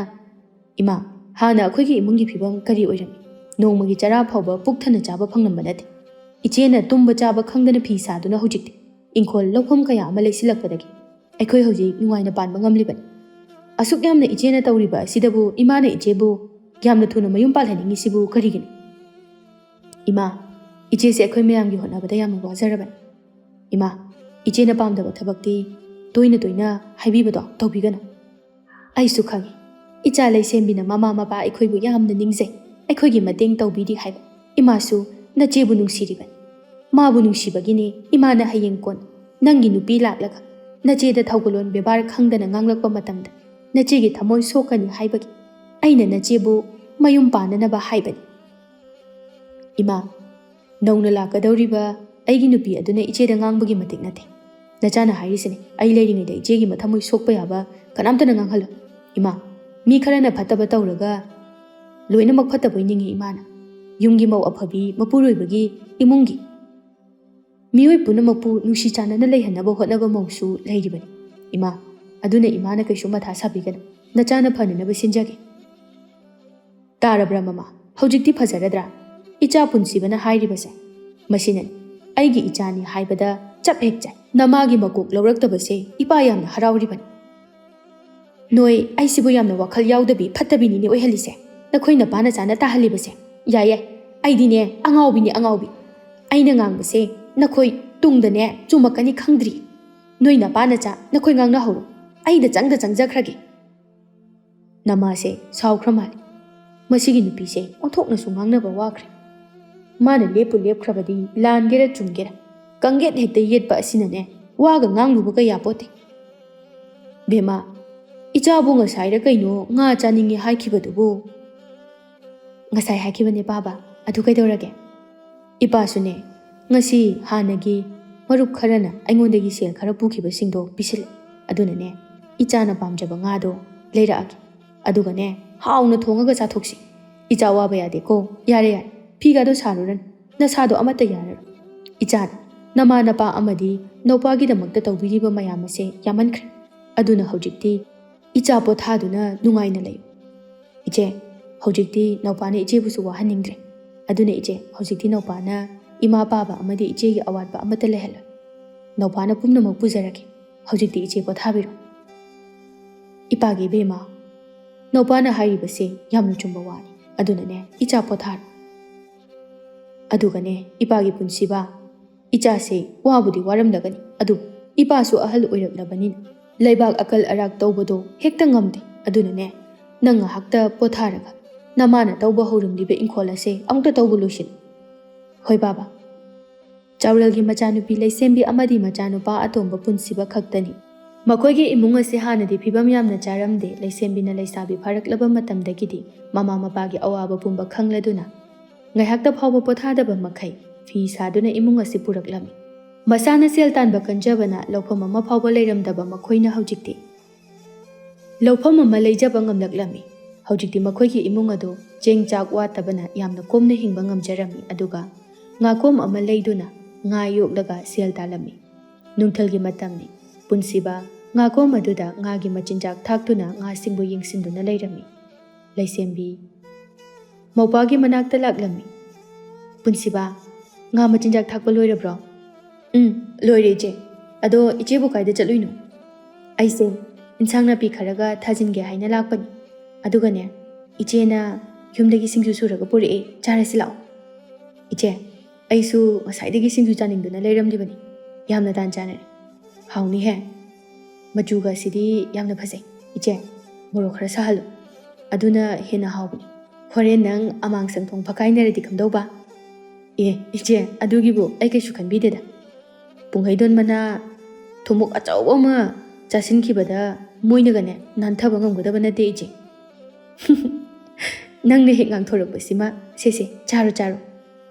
ꯏꯃꯥ, ꯍꯥꯟꯅ ꯑꯩꯈꯣꯏꯒꯤ ꯏꯃꯨꯡꯒꯤ ꯐꯤꯕꯝ ꯀꯔꯤ ꯑꯣꯏꯔꯝꯃꯤ? ꯅꯣꯡꯃꯒꯤ ꯆꯔꯥ ꯐꯥꯎꯕ ꯄꯨꯛ ꯊꯟꯅ ꯆꯥꯕ ꯐꯪꯂꯝꯕ ꯅꯠꯇꯦ꯫ ꯏꯆꯦꯅ ꯇꯨꯝꯕ ꯆꯥꯕ ꯈꯪꯗꯅ ꯐꯤ ꯁꯥꯗꯨꯅ ꯍꯧꯖꯤꯛꯇꯤ ꯏꯪꯈꯣꯜ ꯂꯧꯐꯝ ꯀꯌꯥ ꯑꯃ ꯂꯩꯁꯤꯜꯂꯛꯄꯗꯒꯤ ꯑꯩꯈꯣꯏ ꯍꯧꯖꯤꯛ ꯅꯨꯡꯉꯥꯏꯅ ꯄꯥꯟꯕ ꯉꯝꯂꯤꯕꯅꯤ꯫ ꯑꯁꯨꯛ ꯌꯥꯝꯅ ꯏꯆꯦꯅ ꯇꯧꯔꯤꯕ ꯑꯁꯤꯗꯕꯨ ꯏꯃꯥꯅ ꯏꯆꯦꯕꯨ ꯌꯥꯝꯅ ꯊꯨꯅ ꯃꯌꯨꯝ ꯄꯥꯜꯍꯟꯅꯤꯡꯉꯤꯁꯤꯕꯨ ꯀꯔꯤꯒꯤꯅꯣ? ꯏꯃꯥ, ꯏꯆꯦꯁꯦ ꯑꯩꯈꯣꯏ ꯃꯌꯥꯝꯒꯤ ꯍꯣꯠꯅꯕꯗ ꯌꯥꯝꯅ ꯋꯥꯖꯔꯕꯅꯤ꯫ ꯏꯃꯥ, ꯏꯆꯦꯅ ꯄꯥꯝꯗꯕ ꯊꯕꯛꯇꯤ ꯇꯣꯏꯅ ꯇꯣꯏꯅ ꯍꯥꯏꯕꯤꯕꯗꯣ ꯇꯧꯕꯤꯒꯅꯨ꯫ ꯑꯩꯁꯨ ꯈꯪꯏ, ꯏꯆꯥ ꯂꯩꯁꯦꯝꯕꯤꯅ ꯃꯃꯥ ꯃꯄꯥ ꯑꯩꯈꯣꯏꯕꯨ ꯌꯥꯝꯅ ꯅꯤꯡꯖꯩ, ꯑꯩꯈꯣꯏꯒꯤ ꯃꯇꯦꯡ ꯇꯧꯕꯤꯔꯤ ꯍꯥꯏꯕ꯫ ꯏꯃꯥꯁꯨ ꯅꯆꯦꯕꯨ ꯅꯨꯡꯁꯤꯔꯤꯕꯅꯤ꯫ ꯃꯥꯕꯨ ꯅꯨꯡꯁꯤꯕꯒꯤꯅꯤ ꯏꯃꯥꯅ ꯍꯌꯦꯡ ꯀꯣꯟ ꯅꯪꯒꯤ ꯅꯨꯄꯤ ꯂꯥꯛꯂꯒ ꯅꯆꯦꯗ ꯊꯧꯒꯜꯂꯣꯟ ꯕꯦꯕꯥꯔ ꯈꯪꯗꯅ ꯉꯥꯡꯂꯛꯄ ꯃꯇꯝꯗ ꯅꯆꯦꯒꯤ ꯊꯃꯣꯏ ꯁꯣꯛꯀꯅꯤ ꯍꯥꯏꯕꯒꯤ ꯑꯩꯅ ꯅꯆꯦꯕꯨ ꯃꯌꯨꯝ ꯄꯥꯟꯅꯅꯕ ꯍꯥꯏꯕꯅꯤ꯫ ꯏꯃꯥ, ꯅꯧꯅ ꯂꯥꯛꯀꯗꯧꯔꯤꯕ ꯑꯩꯒꯤ ꯅꯨꯄꯤ ꯑꯗꯨꯅ ꯏꯆꯦꯗ ꯉꯥꯡꯕꯒꯤ ꯃꯇꯤꯛ ꯅꯠꯇꯦ꯫ ꯅꯆꯥꯅ ꯍꯥꯏꯔꯤꯁꯤꯅꯤ, ꯑꯩ ꯂꯩꯔꯤꯉꯩꯗ ꯏꯆꯦꯒꯤ ꯃꯊꯃꯣꯏ ꯁꯣꯛꯄ ꯌꯥꯕ ꯀꯅꯥꯝꯇꯅ ꯉꯥꯡꯍꯜꯂꯣ꯫ ꯏꯃꯥ, ꯃꯤ ꯈꯔꯅ ꯐꯠꯇꯕ ꯇꯧꯔꯒ ꯂꯣꯏꯅꯃꯛ ꯐꯠꯇꯕꯣꯏ ꯅꯤꯡꯉꯤ ꯏꯃꯥꯅ꯫ ꯌꯨꯝꯒꯤ ꯃꯧ ꯑꯐꯕꯤ, ꯃꯄꯨꯔꯣꯏꯕꯒꯤ ꯏꯃꯨꯡꯒꯤ ꯃꯤꯑꯣꯏ ꯄꯨꯝꯅꯃꯛꯄꯨ ꯅꯨꯡꯁꯤ ꯆꯥꯟꯅꯅ ꯂꯩꯍꯟꯅꯕ ꯍꯣꯠꯅꯕ ꯃꯧꯁꯨ ꯂꯩꯔꯤꯕꯅꯤ꯫ ꯏꯃꯥ, ꯑꯗꯨꯅ ꯏꯃꯥꯅ ꯀꯩꯁꯨ ꯃꯊꯥ ꯁꯥꯕꯤꯒꯅꯨ꯫ ꯅꯆꯥꯅ ꯐꯅꯅꯕ ꯁꯤꯟꯖꯒꯦ꯫ ꯇꯥꯔꯕ꯭ꯔꯥ ꯃꯃꯥ? ꯍꯧꯖꯤꯛꯇꯤ ꯐꯖꯔꯗ꯭ꯔꯥ? ꯏꯆꯥ ꯄꯨꯟꯁꯤꯕꯅ ꯍꯥꯏꯔꯤꯕꯁꯦ꯫ ꯃꯁꯤꯅꯅꯤ ꯑꯩꯒꯤ ꯏꯆꯥꯅꯤ ꯍꯥꯏꯕꯗ ꯆꯞ ꯍꯦꯛ ꯆꯥꯏ꯫ ꯅꯃꯥꯒꯤ ꯃꯀꯣꯛ ꯂꯧꯔꯛꯇꯕꯁꯦ ꯏꯄꯥ ꯌꯥꯝꯅ ꯍꯔꯥꯎꯔꯤꯕꯅꯤ꯫ ꯅꯣꯏ ꯑꯩꯁꯤꯕꯨ ꯌꯥꯝꯅ ꯋꯥꯈꯜ ꯌꯥꯎꯗꯕꯤ ꯐꯠꯇꯕꯤꯅꯤꯅꯦ ꯑꯣꯏꯍꯜꯂꯤꯁꯦ꯫ ꯅꯈꯣꯏ ꯅꯄꯥ ꯅꯆꯥꯅ ꯇꯥꯍꯜꯂꯤꯕꯁꯦ꯫ ꯌꯥꯏ ꯌꯥꯏ, ꯑꯩꯗꯤꯅꯦ ꯑꯉꯥꯎꯕꯤꯅꯤ ꯑꯉꯥꯎꯕꯤ꯫ ꯑꯩꯅ ꯉꯥꯡꯕꯁꯦ ꯅꯈꯣꯏ ꯇꯨꯡꯗꯅꯦ ꯆꯨꯝꯃꯛꯀꯅꯤ ꯈꯪꯗ꯭ꯔꯤ꯫ ꯅꯣꯏ ꯅꯄꯥ ꯅꯆꯥ ꯅꯈꯣꯏ ꯉꯥꯡꯅꯍꯧꯔꯣ꯫ ꯑꯩꯗ ꯆꯪꯗ ꯆꯪꯖꯈ꯭ꯔꯒꯦ꯫ ꯅꯃꯥꯁꯦ ꯁꯥꯎꯈ꯭ꯔ ꯃꯥꯜꯂꯦ꯫ ꯃꯁꯤꯒꯤ ꯅꯨꯄꯤꯁꯦ ꯑꯣꯟꯊꯣꯛꯅꯁꯨ ꯉꯥꯡꯅꯕ ꯋꯥꯈ꯭ꯔꯦ꯫ ꯃꯥꯅ ꯂꯦꯞꯄꯨ ꯂꯦꯞꯈ꯭ꯔꯕꯗꯤ ꯂꯥꯟꯒꯦꯔꯥ ꯆꯨꯝꯒꯦꯔꯥ ꯀꯪꯒꯦꯠ ꯍꯦꯛꯇ ꯌꯦꯠꯄ ꯑꯁꯤꯅꯅꯦ ꯋꯥꯒ ꯉꯥꯡꯂꯨꯕꯒ ꯌꯥꯄꯣꯠꯇꯦ꯫ ꯕꯦꯝꯃ, ꯏꯆꯥꯕꯨ ꯉꯁꯥꯏꯔ ꯀꯩꯅꯣ ꯉꯥ ꯆꯥꯅꯤꯡꯉꯦ ꯍꯥꯏꯈꯤꯕꯗꯨꯕꯨ? ꯉꯁꯥꯏ ꯍꯥꯏꯈꯤꯕꯅꯦ ꯄꯥꯕ, ꯑꯗꯨ ꯀꯩꯗꯧꯔꯒꯦ? ꯏꯄꯥꯁꯨꯅꯦ, ꯉꯁꯤ ꯍꯥꯟꯅꯒꯤ ꯃꯔꯨꯞ ꯈꯔꯅ ꯑꯩꯉꯣꯟꯗꯒꯤ ꯁꯦꯜ ꯈꯔ ꯄꯨꯈꯤꯕꯁꯤꯡꯗꯣ ꯄꯤꯁꯤꯜꯂꯦ꯫ ꯑꯗꯨꯅꯅꯦ, ꯏꯆꯥꯅ ꯄꯥꯝꯖꯕ ꯉꯥꯗꯣ ꯂꯩꯔꯛꯑꯒꯦ꯫ ꯑꯗꯨꯒꯅꯦ, ꯍꯥꯎꯅ ꯊꯣꯡꯉꯒ ꯆꯥꯊꯣꯛꯁꯤ꯫ ꯏꯆꯥ ꯋꯥꯕ ꯌꯥꯗꯦꯀꯣ꯫ ꯌꯥꯔꯦ ꯌꯥꯔꯦ, ꯐꯤꯒꯗꯣ ꯁꯥꯔꯨꯔꯅꯨ꯫ ꯅꯁꯥꯗꯣ ꯑꯃꯠꯇ ꯌꯥꯔꯔꯣꯏ꯫ ꯏꯆꯥꯅ ꯅꯃꯥ ꯅꯄꯥ ꯑꯃꯗꯤ ꯅꯧꯄꯥꯒꯤꯗꯃꯛꯇ ꯇꯧꯕꯤꯔꯤꯕ ꯃꯌꯥꯝ ꯑꯁꯦ ꯌꯥꯝꯃꯟꯈ꯭ꯔꯦ꯫ ꯑꯗꯨꯅ ꯍꯧꯖꯤꯛꯇꯤ ꯏꯆꯥ ꯄꯣꯊꯥꯗꯨꯅ ꯅꯨꯡꯉꯥꯏꯅ ꯂꯩꯌꯨ꯫ ꯏꯆꯦ, ꯍꯧꯖꯤꯛꯇꯤ ꯅꯧꯄꯥꯅ ꯏꯆꯦꯕꯨꯁꯨ ꯋꯥꯍꯟꯅꯤꯡꯗ꯭ꯔꯦ꯫ ꯑꯗꯨꯅ ꯏꯆꯦ, ꯍꯧꯖꯤꯛꯇꯤ ꯅꯧꯄꯥꯅ ꯏꯃꯥ ꯄꯥꯕ ꯑꯃꯗꯤ ꯏꯆꯦꯒꯤ ꯑꯋꯥꯠꯄ ꯑꯃꯠꯇ ꯂꯩꯍꯜꯂꯣꯏ꯫ ꯅꯧꯄꯥꯅ ꯄꯨꯝꯅꯃꯛ ꯄꯨꯖꯔꯒꯦ꯫ ꯍꯧꯖꯤꯛꯇꯤ ꯏꯆꯦ ꯄꯣꯊꯥꯕꯤꯔꯣ꯫ ꯏꯄꯥꯒꯤ ꯏꯕꯦꯝꯃ, ꯅꯧꯄꯥꯅ ꯍꯥꯏꯔꯤꯕꯁꯦ ꯌꯥꯝꯅ ꯆꯨꯝꯕ ꯋꯥꯅꯤ꯫ ꯑꯗꯨꯅꯅꯦ, ꯏꯆꯥ ꯄꯣꯊꯥꯔꯣ꯫ ꯑꯗꯨꯒꯅꯦ, ꯏꯄꯥꯒꯤ ꯄꯨꯟꯁꯤꯕ, ꯏꯆꯥꯁꯦ ꯋꯥꯕꯨꯗꯤ ꯋꯥꯔꯝꯂꯒꯅꯤ, ꯑꯗꯨꯕꯨ ꯏꯄꯥꯁꯨ ꯑꯍꯜ ꯑꯣꯏꯔꯛꯂꯕꯅꯤꯅ ꯂꯩꯕꯥꯛ ꯑꯀꯜ ꯑꯔꯥꯛ ꯇꯧꯕꯗꯣ ꯍꯦꯛꯇ ꯉꯝꯗꯦ꯫ ꯑꯗꯨꯅꯅꯦ, ꯅꯪ ꯉꯥꯏꯍꯥꯛꯇ ꯄꯣꯊꯥꯔꯒ ꯅꯃꯥꯅ ꯇꯧꯕ ꯍꯧꯔꯝꯂꯤꯕ ꯏꯪꯈꯣꯜ ꯑꯁꯦ ꯑꯃꯨꯛꯇ ꯇꯧꯕ ꯂꯣꯏꯁꯤꯜꯂꯨ꯫ ꯍꯣꯏ ꯕꯥꯕꯥ꯫ ꯆꯥꯎꯔꯦꯜꯒꯤ ꯃꯆꯥꯅꯨꯄꯤ ꯂꯩꯁꯦꯝꯕꯤ ꯑꯃꯗꯤ ꯃꯆꯥꯅꯨꯄꯥ ꯑꯇꯣꯝꯕ ꯄꯨꯟꯁꯤꯕ ꯈꯛꯇꯅꯤ꯫ ꯃꯈꯣꯏꯒꯤ ꯏꯃꯨꯡ ꯑꯁꯤ ꯍꯥꯟꯅꯗꯤ ꯐꯤꯕꯝ ꯌꯥꯝꯅ ꯆꯥꯔꯝꯗꯦ꯫ ꯂꯩꯁꯦꯝꯕꯤꯅ ꯂꯩꯁꯥꯕꯤ ꯐꯥꯔꯛꯂꯕ ꯃꯇꯝꯗꯒꯤꯗꯤ ꯃꯃꯥ ꯃꯄꯥꯒꯤ ꯑꯋꯥꯕ ꯄꯨꯝꯕ ꯈꯪꯂꯗꯨꯅ ꯉꯥꯏꯍꯥꯛꯇ ꯐꯥꯎꯕ ꯄꯣꯊꯥꯗꯕ ꯃꯈꯩ ꯐꯤ ꯁꯥꯗꯨꯅ ꯏꯃꯨꯡ ꯑꯁꯤ ꯄꯨꯔꯛꯂꯝꯃꯤ꯫ ꯃꯁꯥꯅ ꯁꯦꯜ ꯇꯥꯟꯕ ꯀꯟꯖꯕꯅ ꯂꯧꯐꯝ ꯑꯃ ꯐꯥꯎꯕ ꯂꯩꯔꯝꯗꯕ ꯃꯈꯣꯏꯅ ꯍꯧꯖꯤꯛꯇꯤ ꯂꯧꯐꯝ ꯑꯃ ꯂꯩꯖꯕ ꯉꯝꯂꯛꯂꯝꯃꯤ꯫ ꯍꯧꯖꯤꯛꯇꯤ ꯃꯈꯣꯏꯒꯤ ꯏꯃꯨꯡ ꯑꯗꯨ ꯆꯦꯡ ꯆꯥꯛ ꯋꯥꯠꯇꯕꯅ ꯌꯥꯝꯅ ꯀꯣꯝꯅ ꯍꯤꯡꯕ ꯉꯝꯖꯔꯝꯃꯤ, ꯑꯗꯨꯒ ꯉꯥꯀꯣꯝ ꯑꯃ ꯂꯩꯗꯨꯅ ꯉꯥ ꯌꯣꯛꯂꯒ ꯁꯦꯜ ꯇꯥꯜꯂꯝꯃꯤ꯫ ꯅꯨꯡꯊꯤꯜꯒꯤ ꯃꯇꯝꯅꯤ꯫ ꯄꯨꯟꯁꯤꯕ ꯉꯥꯀꯣꯝ ꯑꯗꯨꯗ ꯉꯥꯒꯤ ꯃꯆꯤꯟꯖꯥꯛ ꯊꯥꯛꯇꯨꯅ ꯉꯥꯁꯤꯡꯕꯨ ꯌꯦꯡꯁꯤꯟꯗꯨꯅ ꯂꯩꯔꯝꯃꯤ꯫ ꯂꯩꯁꯦꯝꯕꯤ ꯃꯧꯄꯥꯒꯤ ꯃꯅꯥꯛꯇ ꯂꯥꯛꯂꯝꯃꯤ꯫ "ꯄꯨꯟꯁꯤꯕ, ꯉꯥ ꯃꯆꯤꯟꯖꯥꯛ ꯊꯥꯛꯄ ꯂꯣꯏꯔꯕ꯭ꯔꯣ?" "ꯎꯝ, ꯂꯣꯏꯔꯦ ꯏꯆꯦ꯫ ꯑꯗꯣ ꯏꯆꯦꯕꯨ ꯀꯥꯏꯗ ꯆꯠꯂꯨꯏꯅꯣ?" "ꯑꯩꯁꯦ ꯏꯟꯁꯥꯡ ꯅꯥꯄꯤ ꯈꯔꯒ ꯊꯥꯖꯤꯟꯒꯦ ꯍꯥꯏꯅ ꯂꯥꯛꯄꯅꯤ꯫ ꯑꯗꯨꯒꯅꯦ, ꯏꯆꯦꯅ ꯌꯨꯝꯗꯒꯤ ꯁꯤꯡꯖꯨ ꯁꯨꯔꯒ ꯄꯨꯔꯛꯑꯦ, ꯆꯥꯔꯁꯤ ꯂꯥꯛꯑꯣ꯫" "ꯏꯆꯦ, ꯑꯩꯁꯨ ꯉꯁꯥꯏꯗꯒꯤ ꯁꯤꯡꯖꯨ ꯆꯥꯅꯤꯡꯗꯨꯅ ꯂꯩꯔꯝꯂꯤꯕꯅꯤ꯫ ꯌꯥꯝꯅ ꯇꯥꯟ ꯆꯥꯅꯔꯦ꯫ ꯍꯥꯎꯅꯤꯍꯦ꯫ ꯃꯆꯨꯒ ꯑꯁꯤꯗꯤ ꯌꯥꯝꯅ ꯐꯖꯩ꯫ ꯏꯆꯦ, ꯃꯣꯔꯣꯛ ꯈꯔ ꯁꯥꯍꯜꯂꯨ꯫ ꯑꯗꯨꯅ ꯍꯦꯟꯅ ꯍꯥꯎꯕꯅꯤ꯫ ꯍꯣꯔꯦꯟ ꯅꯪ ꯑꯃꯥꯡ ꯁꯪꯊꯣꯡ ꯐꯀꯥꯏꯅꯔꯗꯤ ꯀꯝꯗꯧꯕ?" "ꯑꯦ, ꯏꯆꯦ, ꯑꯗꯨꯒꯤꯕꯨ ꯑꯩ ꯀꯩꯁꯨ ꯈꯟꯕꯤꯗꯦꯗ꯫ ꯄꯨꯡꯍꯩꯗꯣꯟ ꯃꯅꯥ ꯊꯨꯝꯃꯣꯛ ꯑꯆꯧꯕ ꯑꯃ ꯆꯥꯁꯤꯟꯈꯤꯕꯗ ꯃꯣꯏꯅꯒꯅꯦ ꯅꯥꯟꯊꯕ ꯉꯝꯒꯗꯕ ꯅꯠꯇꯦ, ꯏꯆꯦ꯫" "ꯅꯪꯅ ꯍꯦꯛ ꯉꯥꯡꯊꯣꯔꯛꯄꯁꯤꯃ꯫ ꯁꯦ, ꯁꯦ, ꯆꯥꯔꯣ, ꯆꯥꯔꯣ꯫"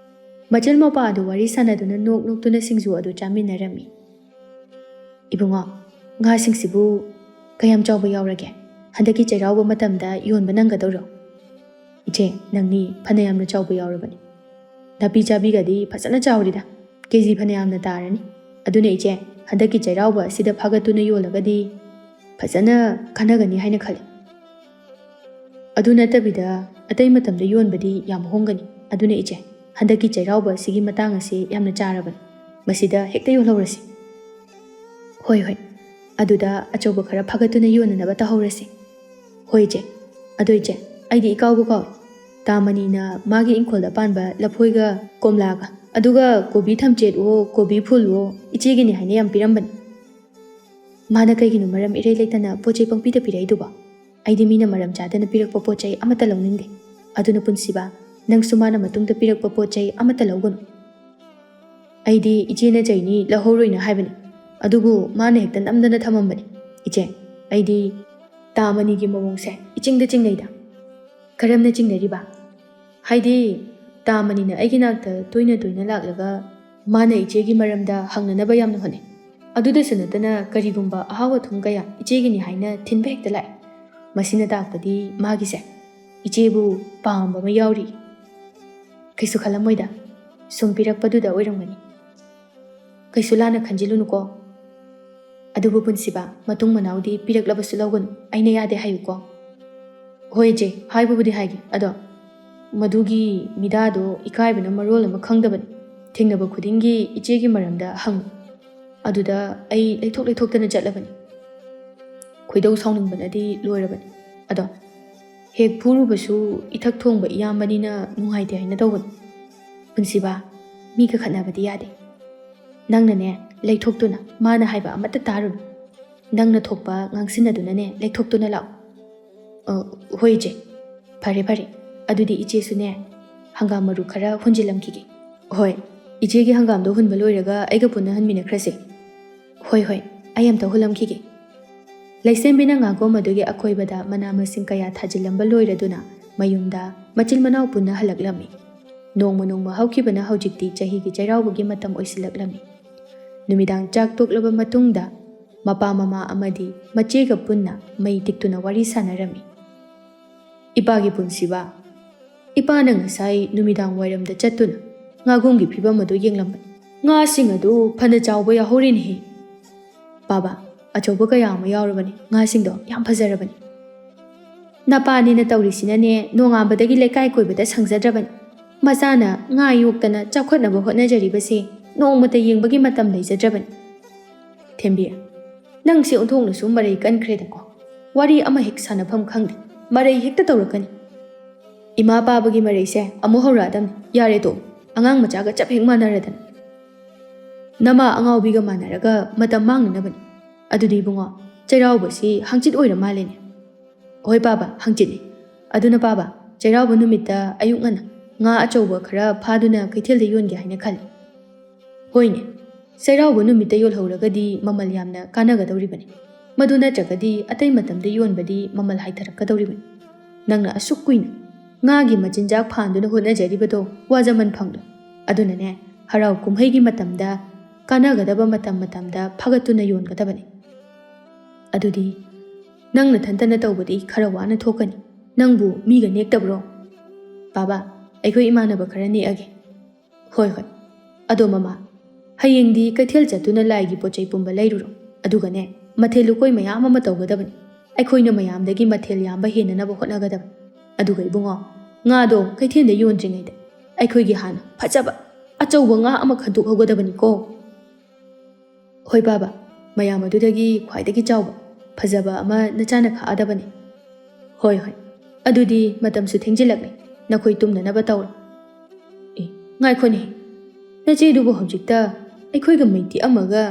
ꯃꯆꯜ ꯃꯧꯄꯥ ꯑꯗꯨ ꯋꯥꯔꯤ ꯁꯥꯟꯅꯗꯨꯅ ꯅꯣꯛ ꯅꯣꯛꯇꯨꯅ ꯁꯤꯡꯖꯨ ꯑꯗꯨ ꯆꯥꯃꯤꯟꯅꯔꯝꯃꯤ꯫ "ꯏꯕꯨꯡꯉꯣ, ꯉꯥꯁꯤꯡꯁꯤꯕꯨ ꯀꯌꯥꯝ ꯆꯥꯎꯕ ꯌꯥꯎꯔꯒꯦ? ꯍꯟꯗꯛꯀꯤ ꯆꯩꯔꯥꯎꯕ ꯃꯇꯝꯗ ꯌꯣꯟꯕ ꯅꯪꯒꯗꯧꯔꯣ?" "ꯏꯆꯦ, ꯅꯪꯅꯤ ꯐꯅ ꯌꯥꯝꯅ ꯆꯥꯎꯕ ꯌꯥꯎꯔꯕꯅꯤ꯫ ꯅꯥꯄꯤ ꯆꯥꯕꯤꯒꯗꯤ ꯐꯖꯅ ꯆꯥꯎꯔꯤꯗ꯫ ꯀꯦ ꯖꯤ ꯐꯅꯌꯥꯝꯅ ꯇꯥꯔꯅꯤ꯫ ꯑꯗꯨꯅ ꯏꯆꯦ, ꯍꯟꯗꯛꯀꯤ ꯆꯩꯔꯥꯎꯕ ꯑꯁꯤꯗ ꯐꯥꯒꯠꯇꯨꯅ ꯌꯣꯜꯂꯒꯗꯤ ꯐꯖꯅ ꯀꯥꯟꯅꯒꯅꯤ ꯍꯥꯏꯅ ꯈꯜꯂꯤ꯫ ꯑꯗꯨ ꯅꯠꯇꯕꯤꯗ ꯑꯇꯩ ꯃꯇꯝꯗ ꯌꯣꯟꯕꯗꯤ ꯌꯥꯝ ꯍꯣꯡꯒꯅꯤ꯫ ꯑꯗꯨꯅ ꯏꯆꯦ, ꯍꯟꯗꯛꯀꯤ ꯆꯩꯔꯥꯎꯕ ꯑꯁꯤꯒꯤ ꯃꯇꯥꯡ ꯑꯁꯤ ꯌꯥꯝꯅ ꯆꯥꯔꯕꯅꯤ꯫ ꯃꯁꯤꯗ ꯍꯦꯛꯇ ꯌꯣꯜꯍꯧꯔꯁꯤ꯫ ꯍꯣꯏ, ꯍꯣꯏ꯫ ꯑꯗꯨꯗ ꯑꯆꯧꯕ ꯈꯔ ꯐꯥꯒꯠꯇꯨꯅ ꯌꯣꯟꯅꯅꯕ ꯇꯧꯍꯧꯔꯁꯤ꯫ ꯍꯣꯏ ꯏꯆꯦ꯫ ꯑꯗꯣ ꯏꯆꯦ, ꯑꯩꯗꯤ ꯏꯀꯥꯎꯕꯨ ꯀꯥꯎꯏ꯫ ꯇꯥ ꯃꯅꯤꯅ ꯃꯥꯒꯤ ꯏꯪꯈꯣꯜꯗ ꯄꯥꯟꯕ ꯂꯐꯣꯏꯒ ꯀꯣꯝꯂꯥꯒ, ꯑꯗꯨꯒ ꯀꯣꯕꯤ ꯊꯝꯆꯦꯠꯋꯣ, ꯀꯣꯕꯤ ꯐꯨꯜꯋꯣ, ꯏꯆꯦꯒꯤꯅꯤ ꯍꯥꯏꯅ ꯌꯥꯝ ꯄꯤꯔꯝꯕꯅꯤ꯫ ꯃꯥꯅ ꯀꯩꯒꯤꯅꯣ ꯃꯔꯝ ꯏꯔꯩ ꯂꯩꯇꯅ ꯄꯣꯠ ꯆꯩ ꯄꯪꯄꯤꯗ ꯄꯤꯔꯛꯏꯗꯨꯕꯣ? ꯑꯩꯗꯤ ꯃꯤꯅ ꯃꯔꯝ ꯆꯥꯗꯅ ꯄꯤꯔꯛꯄ ꯄꯣꯠ ꯆꯩ ꯑꯃꯠꯇ ꯂꯧꯅꯤꯡꯗꯦ꯫ ꯑꯗꯨꯅ ꯄꯨꯟꯁꯤꯕ, ꯅꯪꯁꯨ ꯃꯥꯅ ꯃꯇꯨꯡꯗ ꯄꯤꯔꯛꯄ ꯄꯣꯠ ꯆꯩ ꯑꯃꯠꯇ ꯂꯧꯒꯅꯨ꯫ ꯑꯩꯗꯤ ꯏꯆꯦꯅ ꯆꯩꯅꯤ, ꯂꯧꯍꯧꯔꯣꯏꯅ ꯍꯥꯏꯕꯅꯤ꯫ ꯑꯗꯨꯕꯨ ꯃꯥꯅ ꯍꯦꯛꯇ ꯅꯝꯗꯅ ꯊꯝꯃꯝꯕꯅꯤ꯫ ꯏꯆꯦ, ꯑꯩꯗꯤ ꯇꯥ ꯃꯅꯤꯒꯤ ꯃꯑꯣꯡꯁꯦ ꯏꯆꯤꯡꯗ ꯆꯤꯡꯅꯩꯗ꯫ ꯀꯔꯝꯅ ꯆꯤꯡꯅꯔꯤꯕ? ꯍꯥꯏꯗꯤ, ꯇꯥ ꯃꯅꯤꯅ ꯑꯩꯒꯤ ꯅꯥꯛꯇ ꯇꯣꯏꯅ ꯇꯣꯏꯅ ꯂꯥꯛꯂꯒ ꯃꯥꯅ ꯏꯆꯦꯒꯤ ꯃꯔꯝꯗ ꯍꯪꯅꯅꯕ ꯌꯥꯝꯅ ꯍꯣꯠꯅꯩ꯫ ꯑꯗꯨꯗꯁꯨ ꯅꯠꯇꯅ ꯀꯔꯤꯒꯨꯝꯕ ꯑꯍꯥꯎ ꯑꯊꯨꯝ ꯀꯌꯥ ꯏꯆꯦꯒꯤꯅꯤ ꯍꯥꯏꯅ ꯊꯤꯟꯕ ꯍꯦꯛꯇ ꯂꯥꯛꯏ꯫ ꯃꯁꯤꯅ ꯇꯥꯛꯄꯗꯤ ꯃꯥꯒꯤꯁꯦ ꯏꯆꯦꯕꯨ ꯄꯥꯝꯕ ꯑꯃ ꯌꯥꯎꯔꯤ꯫ ꯀꯩꯁꯨ ꯈꯜꯂꯝꯃꯣꯏꯗ, ꯁꯨꯝ ꯄꯤꯔꯛꯄꯗꯨꯗ ꯑꯣꯏꯔꯝꯒꯅꯤ꯫ ꯀꯩꯁꯨ ꯂꯥꯟꯅ ꯈꯟꯖꯤꯜꯂꯨꯅꯨꯀꯣ꯫ ꯑꯗꯨꯕꯨ ꯄꯨꯟꯁꯤꯕ, ꯃꯇꯨꯡ ꯃꯅꯥꯎꯗꯤ ꯄꯤꯔꯛꯂꯕꯁꯨ ꯂꯧꯒꯅꯨ, ꯑꯩꯅ ꯌꯥꯗꯦ ꯍꯥꯏꯌꯨꯀꯣ꯫ ꯍꯣꯏ ꯏꯆꯦ, ꯍꯥꯏꯕꯕꯨꯗꯤ ꯍꯥꯏꯒꯦ, ꯑꯗꯣ ꯃꯗꯨꯒꯤ ꯃꯤꯗꯥꯗꯣ ꯏꯀꯥꯏꯕꯅ ꯃꯔꯣꯜ ꯑꯃ ꯈꯪꯗꯕꯅꯤ꯫ ꯊꯦꯡꯅꯕ ꯈꯨꯗꯤꯡꯒꯤ ꯏꯆꯦꯒꯤ ꯃꯔꯝꯗ ꯍꯪꯉꯤ꯫ ꯑꯗꯨꯗ ꯑꯩ ꯂꯩꯊꯣꯛ ꯂꯩꯊꯣꯛꯇꯅ ꯆꯠꯂꯕꯅꯤ꯫ ꯈꯣꯏꯗꯧ ꯁꯥꯎꯅꯤꯡꯕꯅꯗꯤ ꯂꯣꯏꯔꯕꯅꯤ꯫ ꯑꯗꯣ ꯍꯦꯛ ꯐꯨꯔꯨꯕꯁꯨ ꯏꯊꯛ ꯊꯣꯡꯕ ꯏꯌꯥꯝꯕꯅꯤꯅ ꯅꯨꯡꯉꯥꯏꯇꯦ ꯍꯥꯏꯅ ꯇꯧꯕꯅꯤ꯫ ꯄꯨꯟꯁꯤꯕ, ꯃꯤꯒ ꯈꯠꯅꯕꯗꯤ ꯌꯥꯗꯦ꯫ ꯅꯪꯅꯅꯦ, ꯂꯩꯊꯣꯛꯇꯨꯅ ꯃꯥꯅ ꯍꯥꯏꯕ ꯑꯃꯠꯇ ꯇꯥꯔꯨꯅꯨ꯫ ꯅꯪꯅ ꯊꯣꯛꯄ ꯉꯥꯡꯁꯤꯟꯅꯗꯨꯅꯅꯦ, ꯂꯩꯊꯣꯛꯇꯨꯅ ꯂꯥꯛꯎ꯫ ꯑ, ꯍꯣꯏ ꯏꯆꯦ꯫ ꯐꯔꯦ, ꯐꯔꯦ꯫ ꯑꯗꯨꯗꯤ ꯏꯆꯦꯁꯨꯅꯦ, ꯍꯪꯒꯥꯝ ꯃꯔꯨ ꯈꯔ ꯍꯨꯟꯖꯤꯜꯂꯝꯈꯤꯒꯦ꯫ ꯍꯣꯏ, ꯏꯆꯦꯒꯤ ꯍꯪꯒꯥꯝꯗꯣ ꯍꯨꯟꯕ ꯂꯣꯏꯔꯒ ꯑꯩꯒ ꯄꯨꯟꯅ ꯍꯟꯃꯤꯟꯅꯈ꯭ꯔꯁꯦ꯫ ꯍꯣꯏ, ꯍꯣꯏ, ꯑꯩ ꯑꯝꯇ ꯍꯨꯜꯂꯝꯈꯤꯒꯦ꯫ ꯂꯩꯁꯦꯝꯕꯤꯅ ꯉꯥꯒꯣꯝ ꯑꯗꯨꯒꯤ ꯑꯀꯣꯏꯕꯗ ꯃꯅꯥ ꯃꯁꯤꯡ ꯀꯌꯥ ꯊꯥꯖꯤꯜꯂꯝꯕ ꯂꯣꯏꯔꯗꯨꯅ ꯃꯌꯨꯝꯗ ꯃꯆꯤꯟ ꯃꯅꯥꯎ ꯄꯨꯟꯅ ꯍꯜꯂꯛꯂꯝꯃꯤ꯫ ꯅꯣꯡꯃ ꯅꯣꯡꯃ ꯍꯧꯈꯤꯕꯅ ꯍꯧꯖꯤꯛꯇꯤ ꯆꯍꯤꯒꯤ ꯆꯩꯔꯥꯎꯕꯒꯤ ꯃꯇꯝ ꯑꯣꯏꯁꯤꯜꯂꯛꯂꯝꯃꯤ꯫ ꯅꯨꯃꯤꯗꯥꯡ ꯆꯥꯛ ꯇꯣꯛꯂꯕ ꯃꯇꯨꯡꯗ ꯃꯄꯥ ꯃꯃꯥ ꯑꯃꯗꯤ ꯃꯆꯦꯒ ꯄꯨꯟꯅ ꯃꯩ ꯇꯤꯛꯇꯨꯅ ꯋꯥꯔꯤ ꯁꯥꯟꯅꯔꯝꯃꯤ꯫ ꯏꯄꯥꯒꯤ ꯄꯨꯟꯁꯤꯕ, ꯏꯄꯥꯅ ꯉꯁꯥꯏ ꯅꯨꯃꯤꯗꯥꯡ ꯋꯥꯏꯔꯝꯗ ꯆꯠꯇꯨꯅ ꯉꯥꯒꯣꯝꯒꯤ ꯐꯤꯕꯝ ꯑꯗꯨ ꯌꯦꯡꯂꯝꯕꯅꯤ꯫ "ꯉꯥꯁꯤꯡ ꯑꯗꯨ ꯐꯅ ꯆꯥꯎꯕ ꯌꯥꯎꯍꯧꯔꯤꯅꯦꯍꯦ꯫ ꯄꯥꯕ, ꯑꯆꯧꯕ ꯀꯌꯥ ꯑꯃ ꯌꯥꯎꯔꯕꯅꯤ, ꯉꯥꯁꯤꯡꯗꯣ ꯌꯥꯝ ꯐꯖꯔꯕꯅꯤ꯫ ꯅꯄꯥꯅꯤꯅ ꯇꯧꯔꯤꯁꯤꯅꯅꯦ, ꯅꯣꯡꯉꯥꯟꯕꯗꯒꯤ ꯂꯩꯀꯥꯏ ꯀꯣꯏꯕꯗ ꯁꯪꯖꯗ꯭ꯔꯕꯅꯤ꯫ ꯃꯆꯥꯅ ꯉꯥ ꯌꯣꯛꯇꯅ ꯆꯥꯎꯈꯠꯅꯕ ꯍꯣꯠꯅꯖꯔꯤꯕꯁꯤ ꯅꯣꯡꯃꯇ ꯌꯦꯡꯕꯒꯤ ꯃꯇꯝ ꯂꯩꯖꯗ꯭ꯔꯕꯅꯤ꯫ ꯊꯦꯝꯕꯤ, ꯅꯪꯁꯦ ꯑꯣꯟꯊꯣꯛꯅꯁꯨ ꯃꯔꯩ ꯀꯟꯈ꯭ꯔꯦꯗꯀꯣ꯫ ꯋꯥꯔꯤ ꯑꯃ ꯍꯦꯛ ꯁꯥꯟꯅꯐꯝ ꯈꯪꯗꯦ, ꯃꯔꯩ ꯍꯦꯛꯇ ꯇꯧꯔꯛꯀꯅꯤ꯫ ꯏꯃꯥ ꯄꯥꯕꯒꯤ ꯃꯔꯩꯁꯦ ꯑꯃꯨꯛ ꯍꯧꯔꯛꯑꯗꯝꯅꯤ꯫ ꯌꯥꯔꯦ ꯇꯣꯛꯑꯣ, ꯑꯉꯥꯡ ꯃꯆꯥꯒ ꯆꯞ ꯍꯦꯛ ꯃꯥꯟꯅꯔꯗꯅ꯫ ꯅꯃꯥ ꯑꯉꯥꯎꯕꯤꯒ ꯃꯥꯟꯅꯔꯒ ꯃꯇꯝ ꯃꯥꯡꯅꯅꯕꯅꯤ꯫ ꯑꯗꯨꯗꯤ ꯏꯕꯨꯡꯉꯣ, ꯆꯩꯔꯥꯎꯕꯁꯤ ꯍꯪꯆꯤꯠ ꯑꯣꯏꯔ ꯃꯥꯜꯂꯦꯅꯦ꯫ ꯍꯣꯏ ꯄꯥꯕ, ꯍꯪꯆꯤꯠꯅꯤ꯫ ꯑꯗꯨꯅ ꯄꯥꯕ, ꯆꯩꯔꯥꯎꯕ ꯅꯨꯃꯤꯠꯇ ꯑꯌꯨꯛ ꯉꯟꯅ ꯉꯥ ꯑꯆꯧꯕ ꯈꯔ ꯐꯥꯗꯨꯅ ꯀꯩꯊꯦꯜꯗ ꯌꯣꯟꯒꯦ ꯍꯥꯏꯅ ꯈꯜꯂꯤ꯫ ꯍꯣꯏꯅꯦ, ꯆꯩꯔꯥꯎꯕ ꯅꯨꯃꯤꯠꯇ ꯌꯣꯜꯍꯧꯔꯒꯗꯤ ꯃꯃꯜ ꯌꯥꯝꯅ ꯀꯥꯟꯅꯒꯗꯧꯔꯤꯕꯅꯤ꯫ ꯃꯗꯨ ꯅꯠꯇ꯭ꯔꯒꯗꯤ ꯑꯇꯩ ꯃꯇꯝꯗ ꯌꯣꯟꯕꯗꯤ ꯃꯃꯜ ꯍꯥꯏꯊꯔꯛꯀꯗꯧꯔꯤꯕꯅꯤ꯫ ꯅꯪꯅ ꯑꯁꯨꯛ ꯀꯨꯏꯅ ꯉꯥꯒꯤ ꯃꯆꯤꯟꯖꯥꯛ ꯐꯥꯟꯗꯨꯅ ꯍꯣꯠꯅꯖꯔꯤꯕꯗꯣ ꯋꯥꯖꯃꯟ ꯐꯪꯂꯣꯏ꯫ ꯑꯗꯨꯅꯅꯦ, ꯍꯔꯥꯎ ꯀꯨꯝꯍꯩꯒꯤ ꯃꯇꯝꯗ ꯀꯥꯟꯅꯒꯗꯕ ꯃꯇꯝ ꯃꯇꯝꯗ ꯐꯥꯒꯠꯇꯨꯅ ꯌꯣꯟꯒꯗꯕꯅꯤ꯫ ꯑꯗꯨꯗꯤ ꯅꯪ ꯅꯊꯟꯇꯅ ꯇꯧꯕꯗꯤ ꯈꯔ ꯋꯥꯅ ꯊꯣꯛꯀꯅꯤ꯫ ꯅꯪꯕꯨ ꯃꯤꯒ ꯅꯦꯛꯇꯕ꯭ꯔꯣ? ꯄꯥꯕ, ꯑꯩꯈꯣꯏ ꯏꯃꯥꯟꯅꯕ ꯈꯔ ꯅꯦꯛꯑꯒꯦ꯫ ꯍꯣꯏ, ꯍꯣꯏ꯫ ꯑꯗꯣ ꯃꯃꯥ, ꯍꯌꯦꯡꯗꯤ ꯀꯩꯊꯦꯜ ꯆꯠꯇꯨꯅ ꯂꯥꯏꯒꯤ ꯄꯣꯠ ꯆꯩ ꯄꯨꯝꯕ ꯂꯩꯔꯨꯔꯣ꯫ ꯑꯗꯨꯒꯅꯦ, ꯃꯊꯦꯜ ꯂꯨꯀꯣꯏ ꯃꯌꯥꯝ ꯑꯃ ꯇꯧꯒꯗꯕꯅꯤ꯫ ꯑꯩꯈꯣꯏꯅ ꯃꯌꯥꯝꯗꯒꯤ ꯃꯊꯦꯜ ꯌꯥꯝꯕ ꯍꯦꯟꯅꯅꯕ ꯍꯣꯠꯅꯒꯗꯕꯅꯤ꯫ ꯑꯗꯨꯒ ꯏꯕꯨꯡꯉꯣ, ꯉꯥꯗꯣ ꯀꯩꯊꯦꯜꯗ ꯌꯣꯟꯗ꯭ꯔꯤꯉꯩꯗ ꯑꯩꯈꯣꯏꯒꯤ ꯍꯥꯟꯅ ꯐꯖꯕ ꯑꯆꯧꯕ ꯉꯥ ꯑꯃ ꯈꯟꯗꯣꯛꯍꯧꯒꯗꯕꯅꯤꯀꯣ꯫ ꯍꯣꯏ ꯄꯥꯕ, ꯃꯌꯥꯝ ꯑꯗꯨꯗꯒꯤ ꯈ꯭ꯋꯥꯏꯗꯒꯤ ꯆꯥꯎꯕ, ꯐꯖꯕ ꯑꯃ ꯅꯆꯥꯅ ꯈꯥꯛꯑꯗꯕꯅꯤ꯫ ꯍꯣꯏ, ꯍꯣꯏ꯫ ꯑꯗꯨꯗꯤ ꯃꯇꯝꯁꯨ ꯊꯦꯡꯖꯤꯜꯂꯛꯂꯦ꯫ ꯅꯈꯣꯏ ꯇꯨꯝꯅꯅꯕ ꯇꯧꯔꯣ꯫ ꯑꯦ, ꯉꯥꯏꯈꯣꯅꯦ꯫ ꯅꯆꯦꯗꯨꯕꯨ ꯍꯧꯖꯤꯛꯇ ꯑꯩꯈꯣꯏꯒ ꯃꯩꯇꯦꯛ ꯑꯃꯒ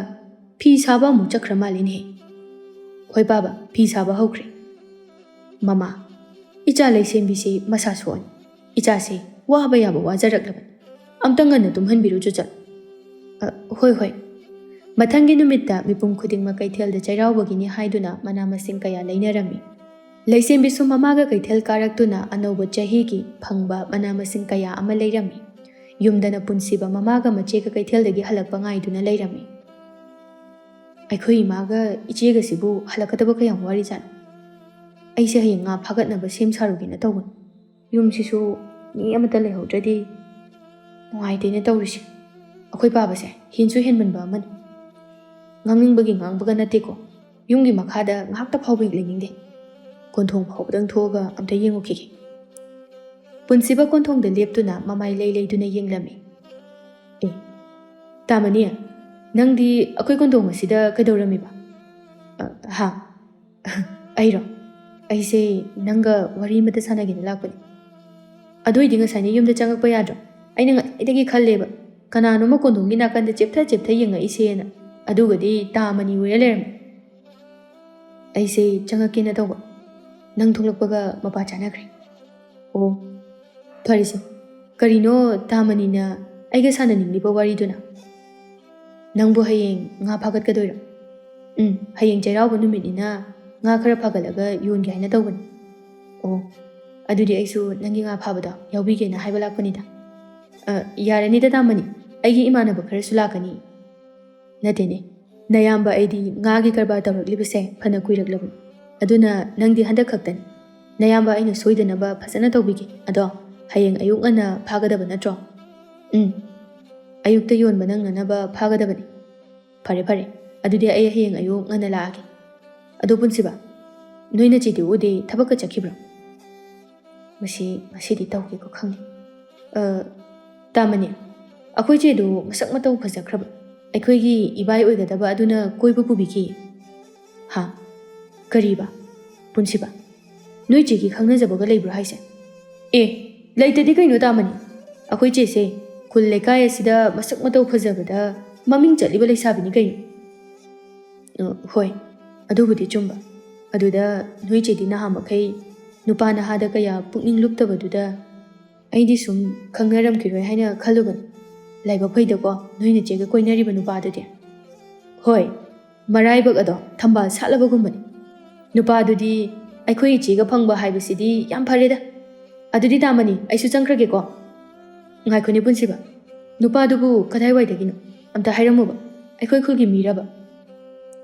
ꯐꯤ ꯁꯥꯕ ꯑꯃꯨꯛ ꯆꯠꯈ꯭ꯔ ꯃꯥꯜꯂꯦꯅꯦ꯫ ꯍꯣꯏ ꯄꯥꯕ, ꯐꯤ ꯁꯥꯕ ꯍꯧꯈ꯭ꯔꯦ꯫ ꯃꯃꯥ, ꯏꯆꯥ ꯂꯩꯁꯦꯝꯕꯤꯁꯤ ꯃꯁꯥ ꯁꯣꯛꯑꯅꯤ꯫ ꯏꯆꯥꯁꯦ ꯋꯥꯕ ꯌꯥꯕ ꯋꯥꯖꯔꯛꯂꯕꯅꯤ꯫ ꯑꯝꯇ ꯉꯟꯅ ꯇꯨꯝꯍꯟꯕꯤꯔꯨ ꯆꯨꯆꯠ꯫ ꯑ, ꯍꯣꯏ, ꯍꯣꯏ꯫ ꯃꯊꯪꯒꯤ ꯅꯨꯃꯤꯠꯇ ꯃꯤꯄꯨꯝ ꯈꯨꯗꯤꯡꯃꯛ ꯀꯩꯊꯦꯜꯗ ꯆꯩꯔꯥꯎꯕꯒꯤꯅꯤ ꯍꯥꯏꯗꯨꯅ ꯃꯅꯥ ꯃꯁꯤꯡ ꯀꯌꯥ ꯂꯩꯅꯔꯝꯃꯤ꯫ ꯂꯩꯁꯦꯝꯕꯤꯁꯨ ꯃꯃꯥꯒ ꯀꯩꯊꯦꯜ ꯀꯥꯔꯛꯇꯨꯅ ꯑꯅꯧꯕ ꯆꯍꯤꯒꯤ ꯐꯪꯕ ꯃꯅꯥ ꯃꯁꯤꯡ ꯀꯌꯥ ꯑꯃ ꯂꯩꯔꯝꯃꯤ꯫ ꯌꯨꯝꯗꯅ ꯄꯨꯟꯁꯤꯕ ꯃꯃꯥꯒ ꯃꯆꯦꯒ ꯀꯩꯊꯦꯜꯗꯒꯤ ꯍꯜꯂꯛꯄ ꯉꯥꯏꯗꯨꯅ ꯂꯩꯔꯝꯃꯤ꯫ ꯑꯩꯈꯣꯏ ꯏꯃꯥꯒ ꯏꯆꯦꯒꯁꯤꯕꯨ ꯍꯜꯂꯛꯀꯗꯕ ꯀꯌꯥꯝ ꯋꯥꯔꯤꯖꯥꯠꯅꯣ? ꯑꯩꯁꯦ ꯍꯌꯦꯡ ꯉꯥ ꯐꯥꯒꯠꯅꯕ ꯁꯦꯝ ꯁꯥꯔꯨꯒꯦꯅ ꯇꯧꯕꯅꯤ꯫ ꯌꯨꯝꯁꯤꯁꯨ ꯃꯤ ꯑꯃꯠꯇ ꯂꯩꯍꯧꯗ꯭ꯔꯗꯤ ꯅꯨꯡꯉꯥꯏꯇꯦꯅꯦ ꯇꯧꯔꯤꯁꯦ꯫ ꯑꯩꯈꯣꯏ ꯄꯥꯕꯁꯦ ꯍꯦꯟꯁꯨ ꯍꯦꯟꯃꯟꯕ ꯑꯃꯅꯤ꯫ ꯉꯥꯡꯅꯤꯡꯕꯒꯤ ꯉꯥꯡꯕꯒ ꯅꯠꯇꯦꯀꯣ, ꯌꯨꯝꯒꯤ ꯃꯈꯥꯗ ꯉꯥꯏꯍꯥꯛꯇ ꯐꯥꯎꯕ ꯍꯦꯛ ꯂꯩꯅꯤꯡꯗꯦ꯫ ꯀꯣꯟꯊꯣꯡ ꯐꯥꯎꯕꯗꯪ ꯊꯣꯛꯑꯒ ꯑꯝꯇ ꯌꯦꯡꯉꯨꯈꯤꯒꯦ꯫ ꯄꯨꯟꯁꯤꯕ ꯀꯣꯟꯊꯣꯡꯗ ꯂꯦꯞꯇꯨꯅ ꯃꯃꯥꯏ ꯂꯩ ꯂꯩꯗꯨꯅ ꯌꯦꯡꯂꯝꯃꯤ꯫ "ꯑꯦ, ꯇꯥꯃꯅꯤ, ꯅꯪꯗꯤ ꯑꯩꯈꯣꯏ ꯀꯣꯟꯊꯣꯡ ꯑꯁꯤꯗ ꯀꯩꯗꯧꯔꯝꯃꯤꯕ?" "ꯑ, ꯍꯥ? ꯑꯩꯔꯣ? ꯑꯩꯁꯦ ꯅꯪꯒ ꯋꯥꯔꯤ ꯑꯃꯇ ꯁꯥꯟꯅꯒꯦꯅ ꯂꯥꯛꯄꯅꯤ꯫ ꯑꯗꯨ ꯑꯣꯏꯗꯤ ꯉꯁꯥꯏꯅ ꯌꯨꯝꯗ ꯆꯪꯉꯛꯄ ꯌꯥꯗ꯭ꯔꯣ? ꯑꯩꯅ ꯉꯁꯥꯏꯗꯒꯤ ꯈꯜꯂꯦꯕ, ꯀꯅꯥꯅꯣꯝꯃ ꯀꯣꯟꯊꯣꯡꯒꯤ ꯅꯥꯀꯟꯗ ꯆꯦꯞꯊ ꯆꯦꯞꯊ ꯌꯦꯡꯉꯛꯏꯁꯦꯅ꯫ ꯑꯗꯨꯒꯗꯤ ꯇꯥꯃꯅꯤ ꯑꯣꯏꯔ ꯂꯩꯔꯝꯃꯦ꯫ ꯑꯩꯁꯦ ꯆꯪꯉꯛꯀꯦꯅ ꯇꯧꯕ, ꯅꯪ ꯊꯣꯛꯂꯛꯄꯒ ꯃꯄꯥ ꯆꯥꯅꯈ꯭ꯔꯦ꯫" "ꯑꯣ, ꯐꯔꯦꯁꯦ, ꯀꯔꯤꯅꯣ ꯇꯥꯃꯅꯤꯅ ꯑꯩꯒ ꯁꯥꯟꯅꯅꯤꯡꯂꯤꯕ ꯋꯥꯔꯤꯗꯨꯅ?" "ꯅꯪꯕꯨ ꯍꯌꯦꯡ ꯉꯥ ꯐꯥꯒꯠꯀꯗꯣꯏꯔꯣ?" "ꯎꯝ, ꯍꯌꯦꯡ ꯆꯩꯔꯥꯎꯕ ꯅꯨꯃꯤꯠꯅꯤꯅ ꯉꯥ ꯈꯔ ꯐꯥꯒꯠꯂꯒ ꯌꯣꯟꯒꯦ ꯍꯥꯏꯅ ꯇꯧꯕꯅꯤ꯫" "ꯑꯣ, ꯑꯗꯨꯗꯤ ꯑꯩꯁꯨ ꯅꯪꯒꯤ ꯉꯥ ꯐꯥꯕꯗꯣ ꯌꯥꯎꯕꯤꯒꯦꯅ ꯍꯥꯏꯕ ꯂꯥꯛꯄꯅꯤꯗ꯫" "ꯑ, ꯌꯥꯔꯅꯤꯗ ꯇꯥꯃꯅꯤ, ꯑꯩꯒꯤ ꯏꯃꯥꯟꯅꯕ ꯈꯔꯁꯨ ꯂꯥꯛꯀꯅꯤ꯫" "ꯅꯠꯇꯦꯅꯦ, ꯅꯌꯥꯝꯕ ꯑꯩꯗꯤ ꯉꯥꯒꯤ ꯀꯔꯕꯥꯔ ꯇꯧꯔꯛꯂꯤꯕꯁꯦ ꯐꯅ ꯀꯨꯏꯔꯛꯂꯕꯅꯤ꯫ ꯑꯗꯨꯅ ꯅꯪꯗꯤ ꯍꯟꯗꯛ ꯈꯛꯇꯅꯤ꯫ ꯅꯌꯥꯝꯕ ꯑꯩꯅ ꯁꯣꯏꯗꯅꯕ ꯐꯖꯅ ꯇꯧꯕꯤꯒꯦ꯫ ꯑꯗꯣ ꯍꯌꯦꯡ ꯑꯌꯨꯛ ꯉꯟꯅ ꯐꯥꯒꯗꯕ ꯅꯠꯇ꯭ꯔꯣ?" "ꯎꯝ, ꯑꯌꯨꯛꯇ ꯌꯣꯟꯕ ꯅꯪꯅꯅꯕ ꯐꯥꯒꯗꯕꯅꯤ꯫" "ꯐꯔꯦ, ꯐꯔꯦ꯫ ꯑꯗꯨꯗꯤ ꯑꯩ ꯍꯌꯦꯡ ꯑꯌꯨꯛ ꯉꯟꯅ ꯂꯥꯛꯑꯒꯦ꯫ ꯑꯗꯣ ꯄꯨꯟꯁꯤꯕ, ꯅꯣꯏ ꯅꯆꯦꯗꯤ ꯎꯗꯦ, ꯊꯕꯛꯀ ꯆꯠꯈꯤꯕ꯭ꯔꯣ?" "ꯃꯁꯤ ꯉꯁꯤꯗꯤ ꯇꯧꯒꯦꯀꯣ ꯈꯪꯗꯦ꯫ ꯑ, ꯇꯥꯃꯅꯤ, ꯑꯩꯈꯣꯏ ꯆꯦꯗꯨ ꯃꯁꯛ ꯃꯇꯧ ꯐꯖꯈ꯭ꯔꯕ ꯑꯩꯈꯣꯏꯒꯤ ꯏꯕꯥꯏ ꯑꯣꯏꯒꯗꯕ ꯑꯗꯨꯅ ꯀꯣꯏꯕ ꯄꯨꯕꯤꯈꯤ꯫" "ꯍꯥ? ꯀꯔꯤꯕ? ꯄꯨꯟꯁꯤꯕ, ꯅꯣꯏ ꯆꯦꯒꯤ ꯈꯪꯅꯖꯕꯒ ꯂꯩꯕ꯭ꯔꯣ ꯍꯥꯏꯁꯦ?" "ꯑꯦ, ꯂꯩꯇꯗꯤ ꯀꯩꯅꯣ ꯇꯥꯃꯅꯤ? ꯑꯩꯈꯣꯏ ꯆꯦꯁꯦ ꯈꯨꯜ ꯂꯩꯀꯥꯏ ꯑꯁꯤꯗ ꯃꯁꯛ ꯃꯇꯧ ꯐꯖꯕꯗ ꯃꯃꯤꯡ ꯆꯠꯂꯤꯕ ꯂꯩꯁꯥꯕꯤꯅꯤ ꯀꯩꯅꯣ꯫" "ꯑ, ꯍꯣꯏ, ꯑꯗꯨꯕꯨꯗꯤ ꯆꯨꯝꯕ꯫ ꯑꯗꯨꯗ ꯅꯣꯏ ꯆꯦꯗꯤ ꯅꯍꯥ ꯃꯈꯩ ꯅꯨꯄꯥ ꯅꯍꯥꯗ ꯀꯌꯥ ꯄꯨꯛꯅꯤꯡ ꯂꯨꯞꯇꯕꯗꯨꯗ ꯑꯩꯗꯤ ꯁꯨꯝ ꯈꯪꯅꯔꯝꯈꯤꯔꯣꯏ ꯍꯥꯏꯅ ꯈꯜꯂꯨꯕꯅꯤ꯫ ꯂꯥꯏꯕꯛ ꯐꯩꯗꯀꯣ, ꯅꯣꯏ ꯅꯆꯦꯒ ꯀꯣꯏꯅꯔꯤꯕ ꯅꯨꯄꯥꯗꯨꯗꯤ꯫" "ꯍꯣꯏ, ꯃꯔꯥꯏꯕꯛ ꯑꯗꯣ ꯊꯝꯕꯥꯜ ꯁꯥꯠꯂꯕꯒꯨꯝꯕꯅꯤ꯫ ꯅꯨꯄꯥꯗꯨꯗꯤ ꯑꯩꯈꯣꯏ ꯏꯆꯦꯒ ꯐꯪꯕ ꯍꯥꯏꯕꯁꯤꯗꯤ ꯌꯥꯝ ꯐꯔꯦꯗ꯫ ꯑꯗꯨꯗꯤ ꯇꯥꯃꯅꯤ, ꯑꯩꯁꯨ ꯆꯪꯈ꯭ꯔꯒꯦꯀꯣ꯫" "ꯉꯥꯏꯈꯣꯅꯦ ꯄꯨꯟꯁꯤꯕ, ꯅꯨꯄꯥꯗꯨꯕꯨ ꯀꯗꯥꯏꯋꯥꯏꯗꯒꯤꯅꯣ? ꯑꯝꯇ ꯍꯥꯏꯔꯝꯃꯨꯕ꯫ ꯑꯩꯈꯣꯏ ꯈꯨꯜꯒꯤ ꯃꯤꯔꯕ?"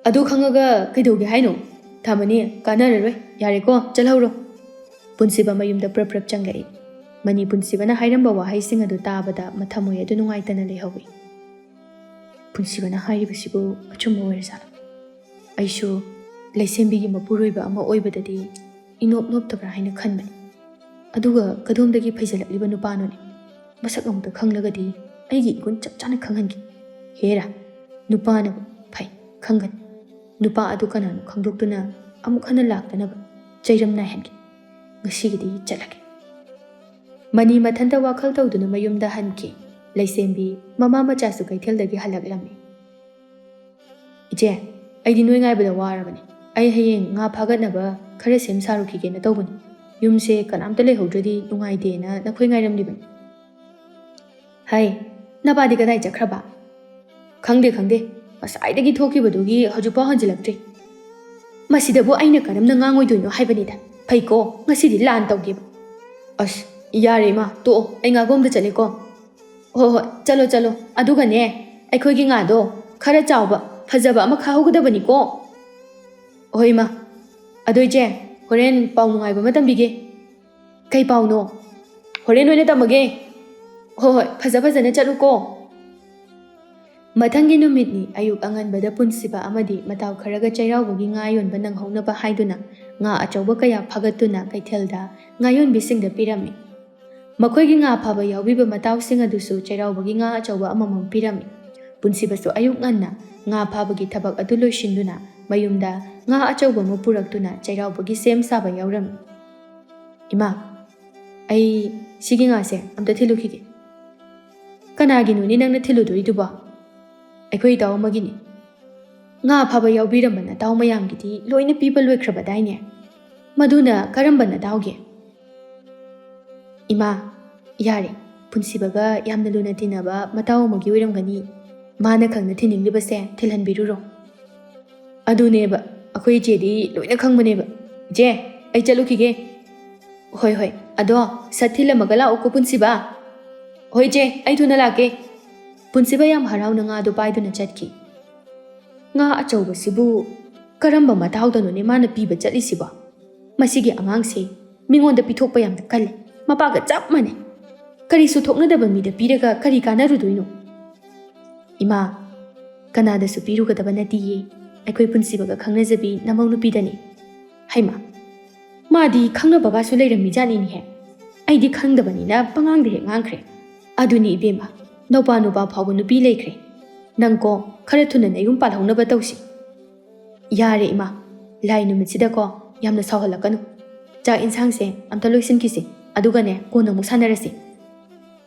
"ꯑꯗꯨ ꯈꯪꯉꯒ ꯀꯩꯗꯧꯒꯦ ꯍꯥꯏꯅꯣ? ꯇꯥꯃꯅꯤ, ꯀꯥꯟꯅꯔꯔꯣꯏ꯫ ꯌꯥꯔꯦꯀꯣ, ꯆꯠꯍꯧꯔꯣ꯫" ꯄꯨꯟꯁꯤꯕ ꯃꯌꯨꯝꯗ ꯄ꯭ꯔꯞ ꯄ꯭ꯔꯞ ꯆꯪꯂꯛꯏ꯫ ꯃꯅꯤ ꯄꯨꯟꯁꯤꯕꯅ ꯍꯥꯏꯔꯝꯕ ꯋꯥꯍꯩꯁꯤꯡ ꯑꯗꯨ ꯇꯥꯕꯗ ꯃꯊꯃꯣꯏ ꯑꯗꯨ ꯅꯨꯡꯉꯥꯏꯇꯅ ꯂꯩꯍꯧꯏ꯫ ꯄꯨꯟꯁꯤꯕꯅ ꯍꯥꯏꯔꯤꯕꯁꯤꯕꯨ ꯑꯆꯨꯝꯕ ꯑꯣꯏꯔꯖꯥꯠꯂꯣ? ꯑꯩꯁꯨ ꯂꯩꯁꯦꯝꯕꯤꯒꯤ ꯃꯄꯨꯔꯣꯏꯕ ꯑꯃ ꯑꯣꯏꯕꯗꯗꯤ ꯏꯅꯣꯞ ꯅꯣꯞꯇꯕ꯭ꯔꯥ ꯍꯥꯏꯅ ꯈꯟꯕꯅꯤ꯫ ꯑꯗꯨꯒ ꯀꯗꯣꯝꯗꯒꯤ ꯐꯩꯖꯜꯂꯛꯂꯤꯕ ꯅꯨꯄꯥꯅꯣꯅꯦ? ꯃꯁꯛ ꯑꯃꯨꯛꯇ ꯈꯪꯂꯒꯗꯤ ꯑꯩꯒꯤ ꯏꯒꯨꯟ ꯆꯞ ꯆꯥꯅ ꯈꯪꯍꯟꯒꯦ꯫ ꯍꯦꯔꯥ, ꯅꯨꯄꯥꯅꯕꯨ ꯐꯩ ꯈꯪꯒꯅꯤ꯫ ꯅꯨꯄꯥ ꯑꯗꯨ ꯀꯅꯥꯅꯣ ꯈꯪꯗꯣꯛꯇꯨꯅ ꯑꯃꯨꯛ ꯍꯟꯅ ꯂꯥꯛꯇꯅꯕ ꯆꯩꯔꯝ ꯅꯥꯏꯍꯟꯒꯦ꯫ ꯉꯁꯤꯒꯤꯗꯤ ꯆꯠꯂꯒꯦ꯫ ꯃꯅꯤ ꯃꯊꯟꯇ ꯋꯥꯈꯜ ꯇꯧꯗꯨꯅ ꯃꯌꯨꯝꯗ ꯍꯟꯈꯤ꯫ ꯂꯩꯁꯦꯝꯕꯤ ꯃꯃꯥ ꯃꯆꯥꯁꯨ ꯀꯩꯊꯦꯜꯗꯒꯤ ꯍꯜꯂꯛꯂꯝꯃꯤ꯫ "ꯏꯆꯦ, ꯑꯩꯗꯤ ꯅꯣꯏ ꯉꯥꯏꯕꯗ ꯋꯥꯔꯕꯅꯤ꯫ ꯑꯩ ꯍꯌꯦꯡ ꯉꯥ ꯐꯥꯒꯠꯅꯕ ꯈꯔ ꯁꯦꯝ ꯁꯥꯔꯨꯈꯤꯒꯦꯅ ꯇꯧꯕꯅꯤ꯫ ꯌꯨꯝꯁꯦ ꯀꯅꯥꯝꯇ ꯂꯩꯍꯧꯗ꯭ꯔꯗꯤ ꯅꯨꯡꯉꯥꯏꯇꯦꯅ ꯅꯈꯣꯏ ꯉꯥꯏꯔꯝꯂꯤꯕꯅꯤ꯫" "ꯍꯩ, ꯅꯄꯥꯗꯤ ꯀꯗꯥꯏ ꯆꯠꯈ꯭ꯔꯕ?" "ꯈꯪꯗꯦ, ꯈꯪꯗꯦ꯫ ꯉꯁꯥꯏꯗꯒꯤ ꯊꯣꯛꯈꯤꯕꯗꯨꯒꯤ ꯍꯧꯖꯤꯛꯐꯥꯎ ꯍꯟꯖꯤꯜꯂꯛꯇ꯭ꯔꯤ꯫" "ꯃꯁꯤꯗꯕꯨ ꯑꯩꯅ ꯀꯔꯝꯅ ꯉꯥꯡꯉꯣꯏꯗꯣꯏꯅꯣ ꯍꯥꯏꯕꯅꯤꯗ꯫ ꯐꯩꯀꯣ, ꯉꯁꯤꯗꯤ ꯂꯥꯟ ꯇꯧꯒꯦꯕ꯫" "ꯑꯁ, ꯌꯥꯔꯦ ꯏꯃꯥ, ꯇꯣꯛꯑꯣ꯫ ꯑꯩ ꯉꯥꯒꯣꯝꯗ ꯆꯠꯂꯦꯀꯣ꯫" "ꯍꯣꯏ, ꯍꯣꯏ, ꯆꯠꯂꯣ, ꯆꯠꯂꯣ꯫ ꯑꯗꯨꯒꯅꯦ, ꯑꯩꯈꯣꯏꯒꯤ ꯉꯥꯗꯣ ꯈꯔ ꯆꯥꯎꯕ, ꯐꯖꯕ ꯑꯃ ꯈꯥꯍꯧꯒꯗꯕꯅꯤꯀꯣ꯫" "ꯍꯣꯏ ꯏꯃꯥ꯫ ꯑꯗꯣ ꯏꯆꯦ, ꯍꯣꯔꯦꯟ ꯄꯥꯎ ꯅꯨꯡꯉꯥꯏꯕ ꯑꯃ ꯇꯝꯕꯤꯒꯦ꯫" "ꯀꯩ ꯄꯥꯎꯅꯣ?" "ꯍꯣꯔꯦꯟ ꯑꯣꯏꯅ ꯇꯝꯃꯒꯦ꯫" "ꯍꯣꯏ, ꯍꯣꯏ, ꯐꯖ ꯐꯖꯅ ꯆꯠꯂꯨꯀꯣ꯫" ꯃꯊꯪꯒꯤ ꯅꯨꯃꯤꯠꯅꯤ꯫ ꯑꯌꯨꯛ ꯑꯉꯟꯕꯗ ꯄꯨꯟꯁꯤꯕ ꯑꯃꯗꯤ ꯃꯇꯥꯎ ꯈꯔꯒ ꯆꯩꯔꯥꯎꯕꯒꯤ ꯉꯥ ꯌꯣꯟꯕ ꯅꯪꯍꯧꯅꯕ ꯍꯥꯏꯗꯨꯅ ꯉꯥ ꯑꯆꯧꯕ ꯀꯌꯥ ꯐꯥꯒꯠꯇꯨꯅ ꯀꯩꯊꯦꯜꯗ ꯉꯥ ꯌꯣꯟꯕꯤꯁꯤꯡꯗ ꯄꯤꯔꯝꯃꯤ꯫ ꯃꯈꯣꯏꯒꯤ ꯉꯥ ꯐꯥꯕ ꯌꯥꯎꯕꯤꯕ ꯃꯇꯥꯎꯁꯤꯡ ꯑꯗꯨꯁꯨ ꯆꯩꯔꯥꯎꯕꯒꯤ ꯉꯥ ꯑꯆꯧꯕ ꯑꯃꯃꯝ ꯄꯤꯔꯝꯃꯤ꯫ ꯄꯨꯟꯁꯤꯕꯁꯨ ꯑꯌꯨꯛ ꯉꯟꯅ ꯉꯥ ꯐꯥꯕꯒꯤ ꯊꯕꯛ ꯑꯗꯨ ꯂꯣꯏꯁꯤꯟꯗꯨꯅ ꯃꯌꯨꯝꯗ ꯉꯥ ꯑꯆꯧꯕ ꯑꯃ ꯄꯨꯔꯛꯇꯨꯅ ꯆꯩꯔꯥꯎꯕꯒꯤ ꯁꯦꯝ ꯁꯥꯕ ꯌꯥꯎꯔꯝꯃꯤ꯫ "ꯏꯃꯥ, ꯑꯩ ꯁꯤꯒꯤ ꯉꯥꯁꯦ ꯑꯝꯇ ꯊꯤꯜꯂꯨꯈꯤꯒꯦ꯫" "ꯀꯅꯥꯒꯤꯅꯣꯅꯦ ꯅꯪꯅ ꯊꯤꯜꯂꯨꯗꯣꯔꯤꯗꯨꯕꯣ?" "ꯑꯩꯈꯣꯏ ꯏꯇꯥꯎ ꯑꯃꯒꯤꯅꯤ꯫" "ꯉꯥ ꯐꯥꯕ ꯌꯥꯎꯕꯤꯔꯝꯕ ꯅꯇꯥꯎ ꯃꯌꯥꯝꯒꯤꯗꯤ ꯂꯣꯏꯅ ꯄꯤꯕ ꯂꯣꯏꯈ꯭ꯔꯕꯗꯥꯏꯅꯦ? ꯃꯗꯨꯅ ꯀꯔꯝꯕ ꯅꯇꯥꯎꯒꯤ?" "ꯏꯃꯥ, ꯌꯥꯔꯦ, ꯄꯨꯟꯁꯤꯕꯒ ꯌꯥꯝꯅ ꯂꯨꯅ ꯇꯤꯟꯅꯕ ꯃꯇꯥꯎ ꯑꯃꯒꯤ ꯑꯣꯏꯔꯝꯒꯅꯤ꯫ ꯃꯥꯅ ꯈꯪꯅ ꯊꯤꯟꯅꯤꯡꯂꯤꯕꯁꯦ ꯊꯤꯜꯍꯟꯕꯤꯔꯨꯔꯣ꯫" "ꯑꯗꯨꯅꯦꯕ, ꯑꯩꯈꯣꯏ ꯏꯆꯦꯗꯤ ꯂꯣꯏꯅ ꯈꯪꯕꯅꯦꯕ꯫ ꯏꯆꯦ, ꯑꯩ ꯆꯠꯂꯨꯈꯤꯒꯦ꯫" "ꯍꯣꯏ, ꯍꯣꯏ, ꯑꯗꯣ ꯁꯠ ꯊꯤꯜꯂꯝꯃꯒ ꯂꯥꯛꯎꯀꯣ, ꯄꯨꯟꯁꯤꯕ꯫" "ꯍꯣꯏ ꯏꯆꯦ, ꯑꯩ ꯊꯨꯅ ꯂꯥꯛꯀꯦ꯫" ꯄꯨꯟꯁꯤꯕ ꯌꯥꯝ ꯍꯔꯥꯎꯅ ꯉꯥꯗꯨ ꯄꯥꯏꯗꯨꯅ ꯆꯠꯈꯤ꯫ "ꯉꯥ ꯑꯆꯧꯕꯁꯤꯕꯨ ꯀꯔꯝꯕ ꯃꯇꯥꯎꯗꯅꯣꯅꯦ ꯃꯥꯅ ꯄꯤꯕ ꯆꯠꯂꯤꯁꯤꯕꯣ? ꯃꯁꯤꯒꯤ ꯑꯉꯥꯡꯁꯦ ꯃꯤꯉꯣꯟꯗ ꯄꯤꯊꯣꯛꯄ ꯌꯥꯝꯅ ꯀꯜꯂꯤ꯫ ꯃꯄꯥꯒ ꯆꯞ ꯃꯥꯟꯅꯩ꯫ ꯀꯔꯤꯁꯨ ꯊꯣꯛꯅꯗꯕ ꯃꯤꯗ ꯄꯤꯔꯒ ꯀꯔꯤ ꯀꯥꯟꯅꯔꯨꯗꯣꯏꯅꯣ?" "ꯏꯃꯥ, ꯀꯅꯥꯗꯁꯨ ꯄꯤꯔꯨꯒꯗꯕ ꯅꯠꯇꯤꯌꯦ꯫ ꯑꯩꯈꯣꯏ ꯄꯨꯟꯁꯤꯕꯒ ꯈꯪꯅꯖꯕꯤ ꯅꯃꯧ ꯅꯨꯄꯤꯗꯅꯤ꯫ ꯍꯩꯃꯥ, ꯃꯥꯗꯤ ꯈꯪꯅꯕꯒꯁꯨ ꯂꯩꯔꯝꯃꯤꯖꯥꯠꯅꯤꯅꯦꯍꯦ꯫ ꯑꯩꯗꯤ ꯈꯪꯗꯕꯅꯤꯅ ꯄꯉꯥꯡꯗ ꯍꯦꯛ ꯉꯥꯡꯈ꯭ꯔꯦ꯫ ꯑꯗꯨꯅꯤ ꯏꯕꯦꯝꯃ, ꯅꯧꯄꯥ ꯅꯨꯄꯥ ꯐꯥꯎꯕ ꯅꯨꯄꯤ ꯂꯩꯈ꯭ꯔꯦ꯫ ꯅꯪꯀꯣ, ꯈꯔ ꯊꯨꯅ ꯅꯌꯨꯝ ꯄꯥꯜꯍꯧꯅꯕ ꯇꯧꯁꯤ꯫ ꯌꯥꯔꯦ ꯏꯃꯥ, ꯂꯥꯏ ꯅꯨꯃꯤꯠꯁꯤꯗꯀꯣ ꯌꯥꯝꯅ ꯁꯥꯎꯍꯜꯂꯛꯀꯅꯨ꯫ ꯆꯥꯛ ꯏꯟꯁꯥꯡꯁꯦ ꯑꯝꯇ ꯂꯣꯏꯁꯤꯟꯈꯤꯁꯤ, ꯑꯗꯨꯒꯅꯦ ꯀꯣꯟꯅ ꯑꯃꯨꯛ ꯁꯥꯟꯅꯔꯁꯤ꯫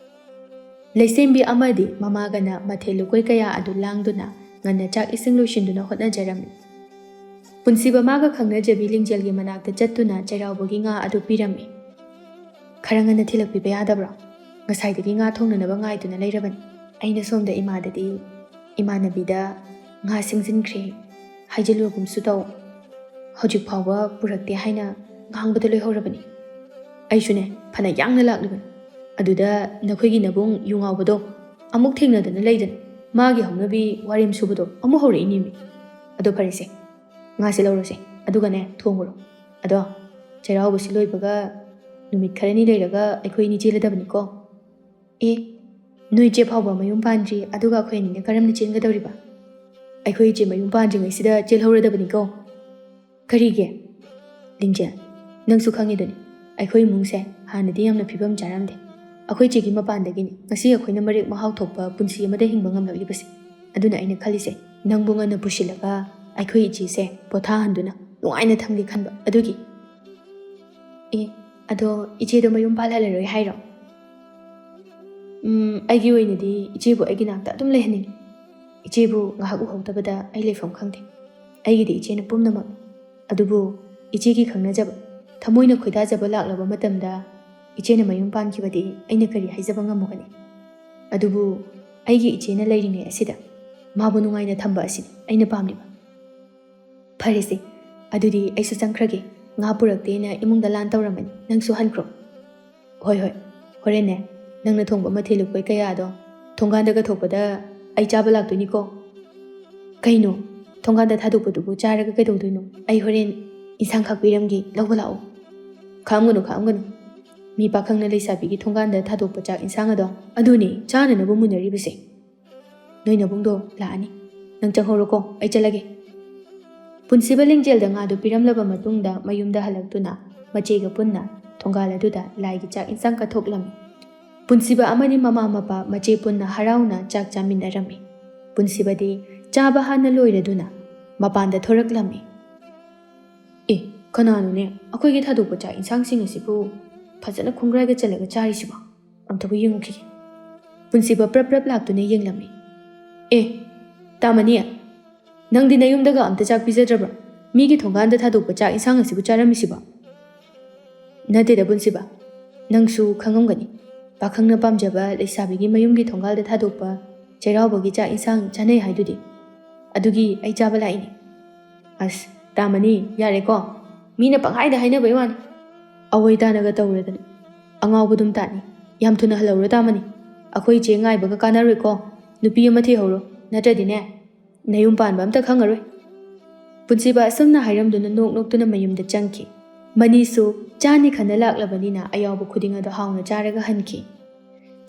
ꯂꯩꯁꯦꯝꯕꯤ ꯑꯃꯗꯤ ꯃꯃꯥꯒꯅ ꯃꯊꯦꯜ ꯂꯨꯀꯣꯏ ꯀꯌꯥ ꯑꯗꯨ ꯂꯥꯡꯗꯨꯅ ꯉꯟꯅ ꯆꯥꯛ ꯏꯁꯤꯡ ꯂꯣꯏꯁꯤꯟꯗꯨꯅ ꯍꯣꯠꯅꯖꯔꯝꯃꯤ꯫ ꯄꯨꯟꯁꯤꯕ ꯃꯥꯒ ꯈꯪꯅꯖꯕꯤ ꯂꯤꯡꯖꯦꯜꯒꯤ ꯃꯅꯥꯛꯇ ꯆꯠꯇꯨꯅ ꯆꯩꯔꯥꯎꯕꯒꯤ ꯉꯥ ꯑꯗꯨ ꯄꯤꯔꯝꯃꯤ꯫ "ꯈꯔ ꯉꯟꯅ ꯊꯤꯜꯂꯛꯄꯤꯕ ꯌꯥꯗꯕ꯭ꯔꯣ? ꯉꯁꯥꯏꯗꯒꯤ ꯉꯥ ꯊꯣꯡꯅꯅꯕ ꯉꯥꯏꯗꯨꯅ ꯂꯩꯔꯕꯅꯤ꯫ ꯑꯩꯅ ꯁꯣꯝꯗ ꯏꯃꯥꯗꯗꯤ, ꯏꯃꯥꯟꯅꯕꯤꯗ ꯉꯥ ꯁꯤꯡꯖꯤꯟꯈ꯭ꯔꯦ ꯍꯥꯏꯖꯤꯜꯂꯨꯔꯒꯨꯝꯁꯨ ꯇꯧ꯫ ꯍꯧꯖꯤꯛ ꯐꯥꯎꯕ ꯄꯨꯔꯛꯇꯦ ꯍꯥꯏꯅ ꯉꯥꯡꯕꯗ ꯂꯣꯏꯍꯧꯔꯕꯅꯤ꯫ ꯑꯩꯁꯨꯅꯦ ꯐꯅ ꯌꯥꯡꯅ ꯂꯥꯛꯂꯤꯕꯅꯤ꯫ ꯑꯗꯨꯗ ꯅꯈꯣꯏꯒꯤ ꯅꯕꯨꯡ ꯌꯨ ꯉꯥꯎꯕꯗꯣ ꯑꯃꯨꯛ ꯊꯦꯡꯅꯗꯅ ꯂꯩꯗꯅ, ꯃꯥꯒꯤ ꯍꯧꯅꯕꯤ ꯋꯥꯔꯦꯝ ꯁꯨꯕꯗꯣ ꯑꯃꯨꯛ ꯍꯧꯔꯛꯏꯅꯦꯃꯤ꯫ ꯑꯗꯣ ꯐꯔꯦꯁꯦ, ꯉꯥꯁꯦ ꯂꯧꯔꯁꯦ, ꯑꯗꯨꯒꯅꯦ ꯊꯣꯡꯉꯨꯔꯣ꯫ ꯑꯗꯣ ꯆꯩꯔꯥꯎꯕꯁꯤ ꯂꯣꯏꯕꯒ ꯅꯨꯃꯤꯠ ꯈꯔꯅꯤ ꯂꯩꯔꯒ ꯑꯩꯈꯣꯏ ꯑꯅꯤ ꯆꯦꯜꯂꯗꯕꯅꯤꯀꯣ꯫" "ꯑꯦ, ꯅꯣꯏ ꯏꯆꯦ ꯐꯥꯎꯕ ꯃꯌꯨꯝ ꯄꯥꯟꯗ꯭ꯔꯤ, ꯑꯗꯨꯒ ꯑꯩꯈꯣꯏ ꯑꯅꯤꯅ ꯀꯔꯝꯅ ꯆꯦꯟꯒꯗꯧꯔꯤꯕ? ꯑꯩꯈꯣꯏ ꯏꯆꯦ ꯃꯌꯨꯝ ꯄꯥꯟꯗ꯭ꯔꯤꯉꯩꯁꯤꯗ ꯆꯦꯜꯍꯧꯔꯗꯕꯅꯤꯀꯣ꯫" "ꯀꯔꯤꯒꯤ?" "ꯂꯤꯡꯖꯦꯜ, ꯅꯪꯁꯨ ꯈꯪꯉꯤꯗꯨꯅꯤ, ꯑꯩꯈꯣꯏ ꯏꯃꯨꯡꯁꯦ ꯍꯥꯟꯅꯗꯤ ꯌꯥꯝꯅ ꯐꯤꯕꯝ ꯆꯥꯔꯝꯗꯦ꯫ ꯑꯩꯈꯣꯏ ꯏꯆꯦꯒꯤ ꯃꯄꯥꯟꯗꯒꯤꯅꯤ ꯉꯁꯤ ꯑꯩꯈꯣꯏꯅ ꯃꯔꯦꯛ ꯃꯍꯥꯎ ꯊꯣꯛꯄ ꯄꯨꯟꯁꯤ ꯑꯃꯗ ꯍꯤꯡꯕ ꯉꯝꯂꯛꯂꯤꯕꯁꯦ꯫ ꯑꯗꯨꯅ ꯑꯩꯅ ꯈꯜꯂꯤꯁꯦ, ꯅꯪꯕꯨ ꯉꯟꯅ ꯄꯨꯁꯤꯜꯂꯒ ꯑꯩꯈꯣꯏ ꯏꯆꯦꯁꯦ ꯄꯣꯊꯥꯍꯟꯗꯨꯅ ꯅꯨꯡꯉꯥꯏꯅ ꯊꯝꯒꯦ ꯈꯟꯕ꯫ ꯑꯗꯨꯒꯤ..." "ꯑꯦ, ꯑꯗꯣ ꯏꯆꯦꯗꯣ ꯃꯌꯨꯝ ꯄꯥꯜꯍꯜꯂꯔꯣꯏ ꯍꯥꯏꯔꯣ?" "ꯎꯝ, ꯑꯩꯒꯤ ꯑꯣꯏꯅꯗꯤ ꯏꯆꯦꯕꯨ ꯑꯩꯒꯤ ꯅꯥꯛꯇ ꯑꯗꯨꯝ ꯂꯩꯍꯟꯅꯤꯡꯉꯤ꯫ ꯏꯆꯦꯕꯨ ꯉꯥꯏꯍꯥꯛ ꯎꯍꯧꯗꯕꯗ ꯑꯩ ꯂꯩꯐꯝ ꯈꯪꯗꯦ꯫ ꯑꯩꯒꯤꯗꯤ ꯏꯆꯦꯅ ꯄꯨꯝꯅꯃꯛ꯫ ꯑꯗꯨꯕꯨ ꯏꯆꯦꯒꯤ ꯈꯪꯅꯖꯕ, ꯊꯃꯣꯏꯅ ꯈꯣꯏꯗꯥꯖꯕ ꯂꯥꯛꯂꯕ ꯃꯇꯝꯗ ꯏꯆꯦꯅ ꯃꯌꯨꯝ ꯄꯥꯟꯈꯤꯕꯗꯤ ꯑꯩꯅ ꯀꯔꯤ ꯍꯥꯏꯖꯕ ꯉꯝꯃꯨꯒꯅꯤ? ꯑꯗꯨꯕꯨ ꯑꯩꯒꯤ ꯏꯆꯦꯅ ꯂꯩꯔꯤꯉꯩ ꯑꯁꯤꯗ ꯃꯥꯕꯨ ꯅꯨꯡꯉꯥꯏꯅ ꯊꯝꯕ ꯑꯁꯤꯅꯤ ꯑꯩꯅ ꯄꯥꯝꯂꯤꯕ꯫" "ꯐꯔꯦꯁꯦ, ꯑꯗꯨꯗꯤ ꯑꯩꯁꯨ ꯆꯪꯈ꯭ꯔꯒꯦ꯫ ꯉꯥ ꯄꯨꯔꯛꯇꯦꯅ ꯏꯃꯨꯡꯗ ꯂꯥꯟ ꯇꯧꯔꯝꯃꯅꯤ, ꯅꯪꯁꯨ ꯍꯟꯈ꯭ꯔꯣ꯫" "ꯍꯣꯏ, ꯍꯣꯏ, ꯍꯣꯔꯦꯟꯅꯦ ꯅꯪꯅ ꯊꯣꯡꯕ ꯃꯊꯦꯜ ꯂꯨꯀꯣꯏ ꯀꯌꯥꯗꯣ ꯊꯣꯡꯒꯥꯟꯗꯒ ꯊꯣꯛꯄꯗ ꯑꯩ ꯆꯥꯕ ꯂꯥꯛꯇꯣꯏꯅꯤꯀꯣ꯫" "ꯀꯩꯅꯣ? ꯊꯣꯡꯒꯥꯟꯗ ꯊꯥꯗꯣꯛꯄꯗꯨꯕꯨ ꯆꯥꯔꯒ ꯀꯩꯗꯧꯗꯣꯏꯅꯣ? ꯑꯩ ꯍꯣꯔꯦꯟ ꯏꯟꯁꯥꯡ ꯈꯥꯛꯄꯤꯔꯝꯒꯦ, ꯂꯧꯕ ꯂꯥꯛꯑꯣ꯫" "ꯈꯥꯛꯑꯝꯒꯅꯨ, ꯈꯥꯛꯑꯝꯒꯅꯨ꯫ ꯃꯤ ꯄꯥꯈꯪꯅ ꯂꯩꯁꯥꯕꯤꯒꯤ ꯊꯣꯡꯒꯥꯟꯗ ꯊꯥꯗꯣꯛꯄ ꯆꯥꯛ ꯏꯟꯁꯥꯡ ꯑꯗꯣ ꯑꯗꯨꯅꯤ ꯆꯥꯅꯅꯕ ꯃꯨꯟꯅꯔꯤꯕꯁꯦ꯫ ꯅꯣꯏ ꯅꯕꯨꯡꯗꯣ ꯂꯥꯛꯑꯅꯤ, "ꯅꯪ ꯆꯪꯍꯧꯔꯣꯀꯣ, ꯑꯩ ꯆꯠꯂꯒꯦ꯫" ꯄꯨꯟꯁꯤꯕ ꯂꯤꯡꯖꯦꯜꯗ ꯉꯥꯗꯨ ꯄꯤꯔꯝꯂꯕ ꯃꯇꯨꯡꯗ ꯃꯌꯨꯝꯗ ꯍꯜꯂꯛꯇꯨꯅ ꯃꯆꯦꯒ ꯄꯨꯟꯅ ꯊꯣꯡꯒꯥꯜ ꯑꯗꯨꯗ ꯂꯥꯏꯒꯤ ꯆꯥꯛ ꯏꯟꯁꯥꯡ ꯀꯠꯊꯣꯛꯂꯝꯃꯤ꯫ ꯄꯨꯟꯁꯤꯕ ꯑꯃꯗꯤ ꯃꯃꯥ ꯃꯄꯥ ꯃꯆꯦ ꯄꯨꯟꯅ ꯍꯔꯥꯎꯅ ꯆꯥꯛ ꯆꯥꯃꯤꯟꯅꯔꯝꯃꯤ꯫ ꯄꯨꯟꯁꯤꯕꯗꯤ ꯆꯥꯕ ꯍꯥꯟꯅ ꯂꯣꯏꯔꯗꯨꯅ ꯃꯄꯥꯟꯗ ꯊꯣꯔꯛꯂꯝꯃꯤ꯫ "ꯑꯦ, ꯀꯅꯥꯅꯣꯅꯦ ꯑꯩꯈꯣꯏꯒꯤ ꯊꯥꯗꯣꯛꯄ ꯆꯥꯛ ꯏꯟꯁꯥꯡꯁꯤꯡ ꯑꯁꯤꯕꯨ ꯐꯖꯅ ꯈꯣꯡꯒ꯭ꯔꯥꯏꯒ ꯆꯜꯂꯒ ꯆꯥꯔꯤꯁꯤꯕꯣ? ꯑꯝꯇꯕꯨ ꯌꯦꯡꯉꯨꯈꯤꯒꯦ꯫" ꯄꯨꯟꯁꯤꯕ ꯄ꯭ꯔꯞ ꯄ꯭ꯔꯞ ꯂꯥꯛꯇꯨꯅ ꯌꯦꯡꯂꯝꯃꯤ꯫ "ꯑꯦ, ꯇꯥꯃꯅꯤ, ꯅꯪꯗꯤ ꯅꯌꯨꯝꯗꯒ ꯑꯝꯇ ꯆꯥꯛ ꯄꯤꯖꯗ꯭ꯔꯕ꯭ꯔꯣ? ꯃꯤꯒꯤ ꯊꯣꯡꯒꯥꯟꯗ ꯊꯥꯗꯣꯛꯄ ꯆꯥꯛ ꯏꯟꯁꯥꯡ ꯑꯁꯤꯕꯨ ꯆꯥꯔꯝꯃꯤꯁꯤꯕꯣ?" "ꯅꯠꯇꯦꯗ ꯄꯨꯟꯁꯤꯕ, ꯅꯪꯁꯨ ꯈꯪꯉꯝꯒꯅꯤ꯫ ꯄꯥꯈꯪꯅ ꯄꯥꯝꯖꯕ ꯂꯩꯁꯥꯕꯤꯒꯤ ꯃꯌꯨꯝꯒꯤ ꯊꯣꯡꯒꯥꯜꯗ ꯊꯥꯗꯣꯛꯄ ꯆꯩꯔꯥꯎꯕꯒꯤ ꯆꯥꯛ ꯏꯟꯁꯥꯡ ꯆꯥꯅꯩ ꯍꯥꯏꯗꯨꯗꯤ꯫ ꯑꯗꯨꯒꯤ ꯑꯩ ꯆꯥꯕ ꯂꯥꯛꯏꯅꯦ꯫" "ꯑꯁ, ꯇꯥꯃꯅꯤ, ꯌꯥꯔꯦꯀꯣ꯫ ꯃꯤꯅ ꯄꯪꯍꯥꯏꯗ ꯍꯥꯏꯅꯕꯩ ꯋꯥꯅꯤ꯫ ꯑꯋꯣꯏ ꯇꯥꯅꯒ ꯇꯧꯔꯗꯅ꯫ ꯑꯉꯥꯎꯕꯗꯨꯝ ꯇꯥꯅꯤ꯫ ꯌꯥꯝ ꯊꯨꯅ ꯍꯜꯂꯧꯔꯣ ꯇꯥꯃꯅꯤ꯫ ꯑꯩꯈꯣꯏ ꯏꯆꯦ ꯉꯥꯏꯕꯒ ꯀꯥꯟꯅꯔꯣꯏꯀꯣ꯫ ꯅꯨꯄꯤ ꯑꯃ ꯊꯤꯍꯧꯔꯣ, ꯅꯠꯇ꯭ꯔꯗꯤꯅꯦ, ꯅꯌꯨꯝ ꯄꯥꯟꯕ ꯑꯝꯇ ꯈꯪꯉꯔꯣꯏ꯫" ꯄꯨꯟꯁꯤꯕ ꯑꯁꯨꯝꯅ ꯍꯥꯏꯔꯝꯗꯨꯅ ꯅꯣꯛ ꯅꯣꯛꯇꯨꯅ ꯃꯌꯨꯝꯗ ꯆꯪꯈꯤ꯫ ꯃꯅꯤꯁꯨ ꯆꯥꯅꯤ ꯈꯟꯅ ꯂꯥꯛꯂꯕꯅꯤꯅ ꯑꯌꯥꯎꯕ ꯈꯨꯗꯤꯡ ꯑꯗꯨ ꯍꯥꯎꯅ ꯆꯥꯔꯒ ꯍꯟꯈꯤ꯫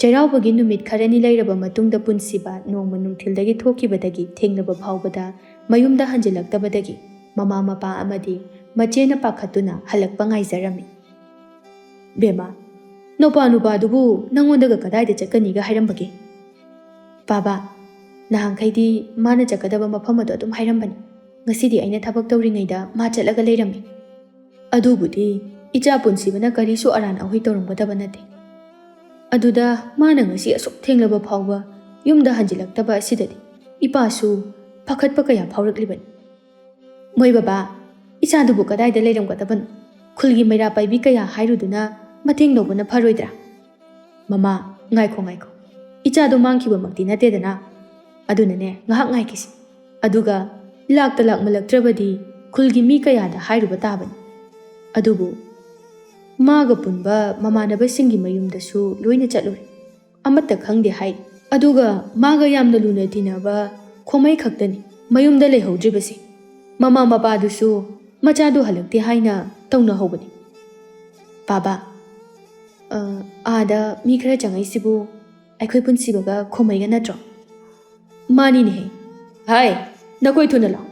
ꯆꯩꯔꯥꯎꯕꯒꯤ ꯅꯨꯃꯤꯠ ꯈꯔꯅꯤ ꯂꯩꯔꯕ ꯃꯇꯨꯡꯗ ꯄꯨꯟꯁꯤꯕ ꯅꯣꯡꯃ ꯅꯨꯡꯊꯤꯜꯗꯒꯤ ꯊꯣꯛꯈꯤꯕꯗꯒꯤ ꯊꯦꯡꯂꯕ ꯐꯥꯎꯕꯗ ꯃꯌꯨꯝꯗ ꯍꯟꯖꯤꯜꯂꯛꯇꯕꯗꯒꯤ ꯃꯃꯥ ꯃꯄꯥ ꯑꯃꯗꯤ ꯃꯆꯦꯅ ꯄꯥꯈꯠꯇꯨꯅ ꯍꯜꯂꯛꯄ ꯉꯥꯏꯖꯔꯝꯃꯤ꯫ "ꯕꯦꯝꯃ, ꯅꯧꯄꯥ ꯅꯨꯄꯥꯗꯨꯕꯨ ꯅꯪꯉꯣꯟꯗꯒ ꯀꯗꯥꯏꯗ ꯆꯠꯀꯅꯤꯒ ꯍꯥꯏꯔꯝꯕꯒꯦ?" "ꯄꯥꯕ, ꯅꯍꯥꯟꯈꯩꯗꯤ ꯃꯥꯅ ꯆꯠꯀꯗꯕ ꯃꯐꯝ ꯑꯗꯨ ꯑꯗꯨꯝ ꯍꯥꯏꯔꯝꯕꯅꯤ꯫ ꯉꯁꯤꯗꯤ ꯑꯩꯅ ꯊꯕꯛ ꯇꯧꯔꯤꯉꯩꯗ ꯃꯥ ꯆꯠꯂꯒ ꯂꯩꯔꯝꯃꯤ꯫" "ꯑꯗꯨꯕꯨꯗꯤ ꯏꯆꯥ ꯄꯨꯟꯁꯤꯕꯅ ꯀꯔꯤꯁꯨ ꯑꯔꯥꯟ ꯑꯍꯣꯏ ꯇꯧꯔꯝꯒꯗꯕ ꯅꯠꯇꯦ꯫ ꯑꯗꯨꯗ ꯃꯥꯅ ꯉꯁꯤ ꯑꯁꯨꯛ ꯊꯦꯡꯂꯕ ꯐꯥꯎꯕ ꯌꯨꯝꯗ ꯍꯟꯖꯤꯜꯂꯛꯇꯕ ꯑꯁꯤꯗꯗꯤ ꯏꯄꯥꯁꯨ ꯄꯥꯈꯠꯄ ꯀꯌꯥ ꯐꯥꯎꯔꯛꯂꯤꯕꯅꯤ꯫" "ꯃꯣꯏ ꯕꯕꯥ, ꯏꯆꯥꯗꯨꯕꯨ ꯀꯗꯥꯏꯗ ꯂꯩꯔꯝꯒꯗꯕꯅꯣ? ꯈꯨꯜꯒꯤ ꯃꯩꯔꯥ ꯄꯥꯏꯕꯤ ꯀꯌꯥ ꯍꯥꯏꯔꯨꯗꯨꯅ ꯃꯇꯦꯡ ꯂꯧꯕꯅ ꯐꯔꯣꯏꯗ꯭ꯔꯥ?" "ꯃꯃꯥ, ꯉꯥꯏꯈꯣ, ꯉꯥꯏꯈꯣ꯫ ꯏꯆꯥꯗꯣ ꯃꯥꯡꯈꯤꯕꯃꯛꯇꯤ ꯅꯠꯇꯦꯗꯅ꯫ ꯑꯗꯨꯅꯅꯦ, ꯉꯥꯏꯍꯥꯛ ꯉꯥꯏꯈꯤꯁꯤ꯫ ꯑꯗꯨꯒ ꯂꯥꯛꯇ ꯂꯥꯛꯃꯜꯂꯛꯇ꯭ꯔꯕꯗꯤ ꯈꯨꯜꯒꯤ ꯃꯤ ꯀꯌꯥꯗ ꯍꯥꯏꯔꯨꯕ ꯇꯥꯕꯅꯤ꯫ ꯑꯗꯨꯕꯨ ꯃꯥꯒ ꯄꯨꯟꯕ ꯃꯃꯥꯟꯅꯕꯁꯤꯡꯒꯤ ꯃꯌꯨꯝꯗꯁꯨ ꯂꯣꯏꯅ ꯆꯠꯂꯨꯔꯦ꯫ ꯑꯃꯠꯇ ꯈꯪꯗꯦ ꯍꯥꯏꯔꯤ꯫ ꯑꯗꯨꯒ ꯃꯥꯒ ꯌꯥꯝꯅ ꯂꯨꯅ ꯇꯤꯟꯅꯕ ꯈꯣꯃꯩ ꯈꯛꯇꯅꯤ ꯃꯌꯨꯝꯗ ꯂꯩꯍꯧꯗ꯭ꯔꯤꯕꯁꯤ꯫ ꯃꯃꯥ ꯃꯄꯥꯗꯨꯁꯨ ꯃꯆꯥꯗꯨ ꯍꯜꯂꯛꯇꯦ ꯍꯥꯏꯅ ꯇꯧꯅꯍꯧꯕꯅꯤ꯫" "ꯄꯥꯕ, ꯑ, ꯑꯥꯗ ꯃꯤ ꯈꯔ ꯆꯪꯉꯛꯏꯁꯤꯕꯨ ꯑꯩꯈꯣꯏ ꯄꯨꯟꯁꯤꯕꯒ ꯈꯣꯃꯩꯒ ꯅꯠꯇ꯭ꯔꯣ?" "ꯃꯥꯅꯤꯅꯦꯍꯦ, "ꯍꯥꯏ, ꯅꯈꯣꯏ ꯊꯨꯅ ꯂꯥꯛꯑꯣ꯫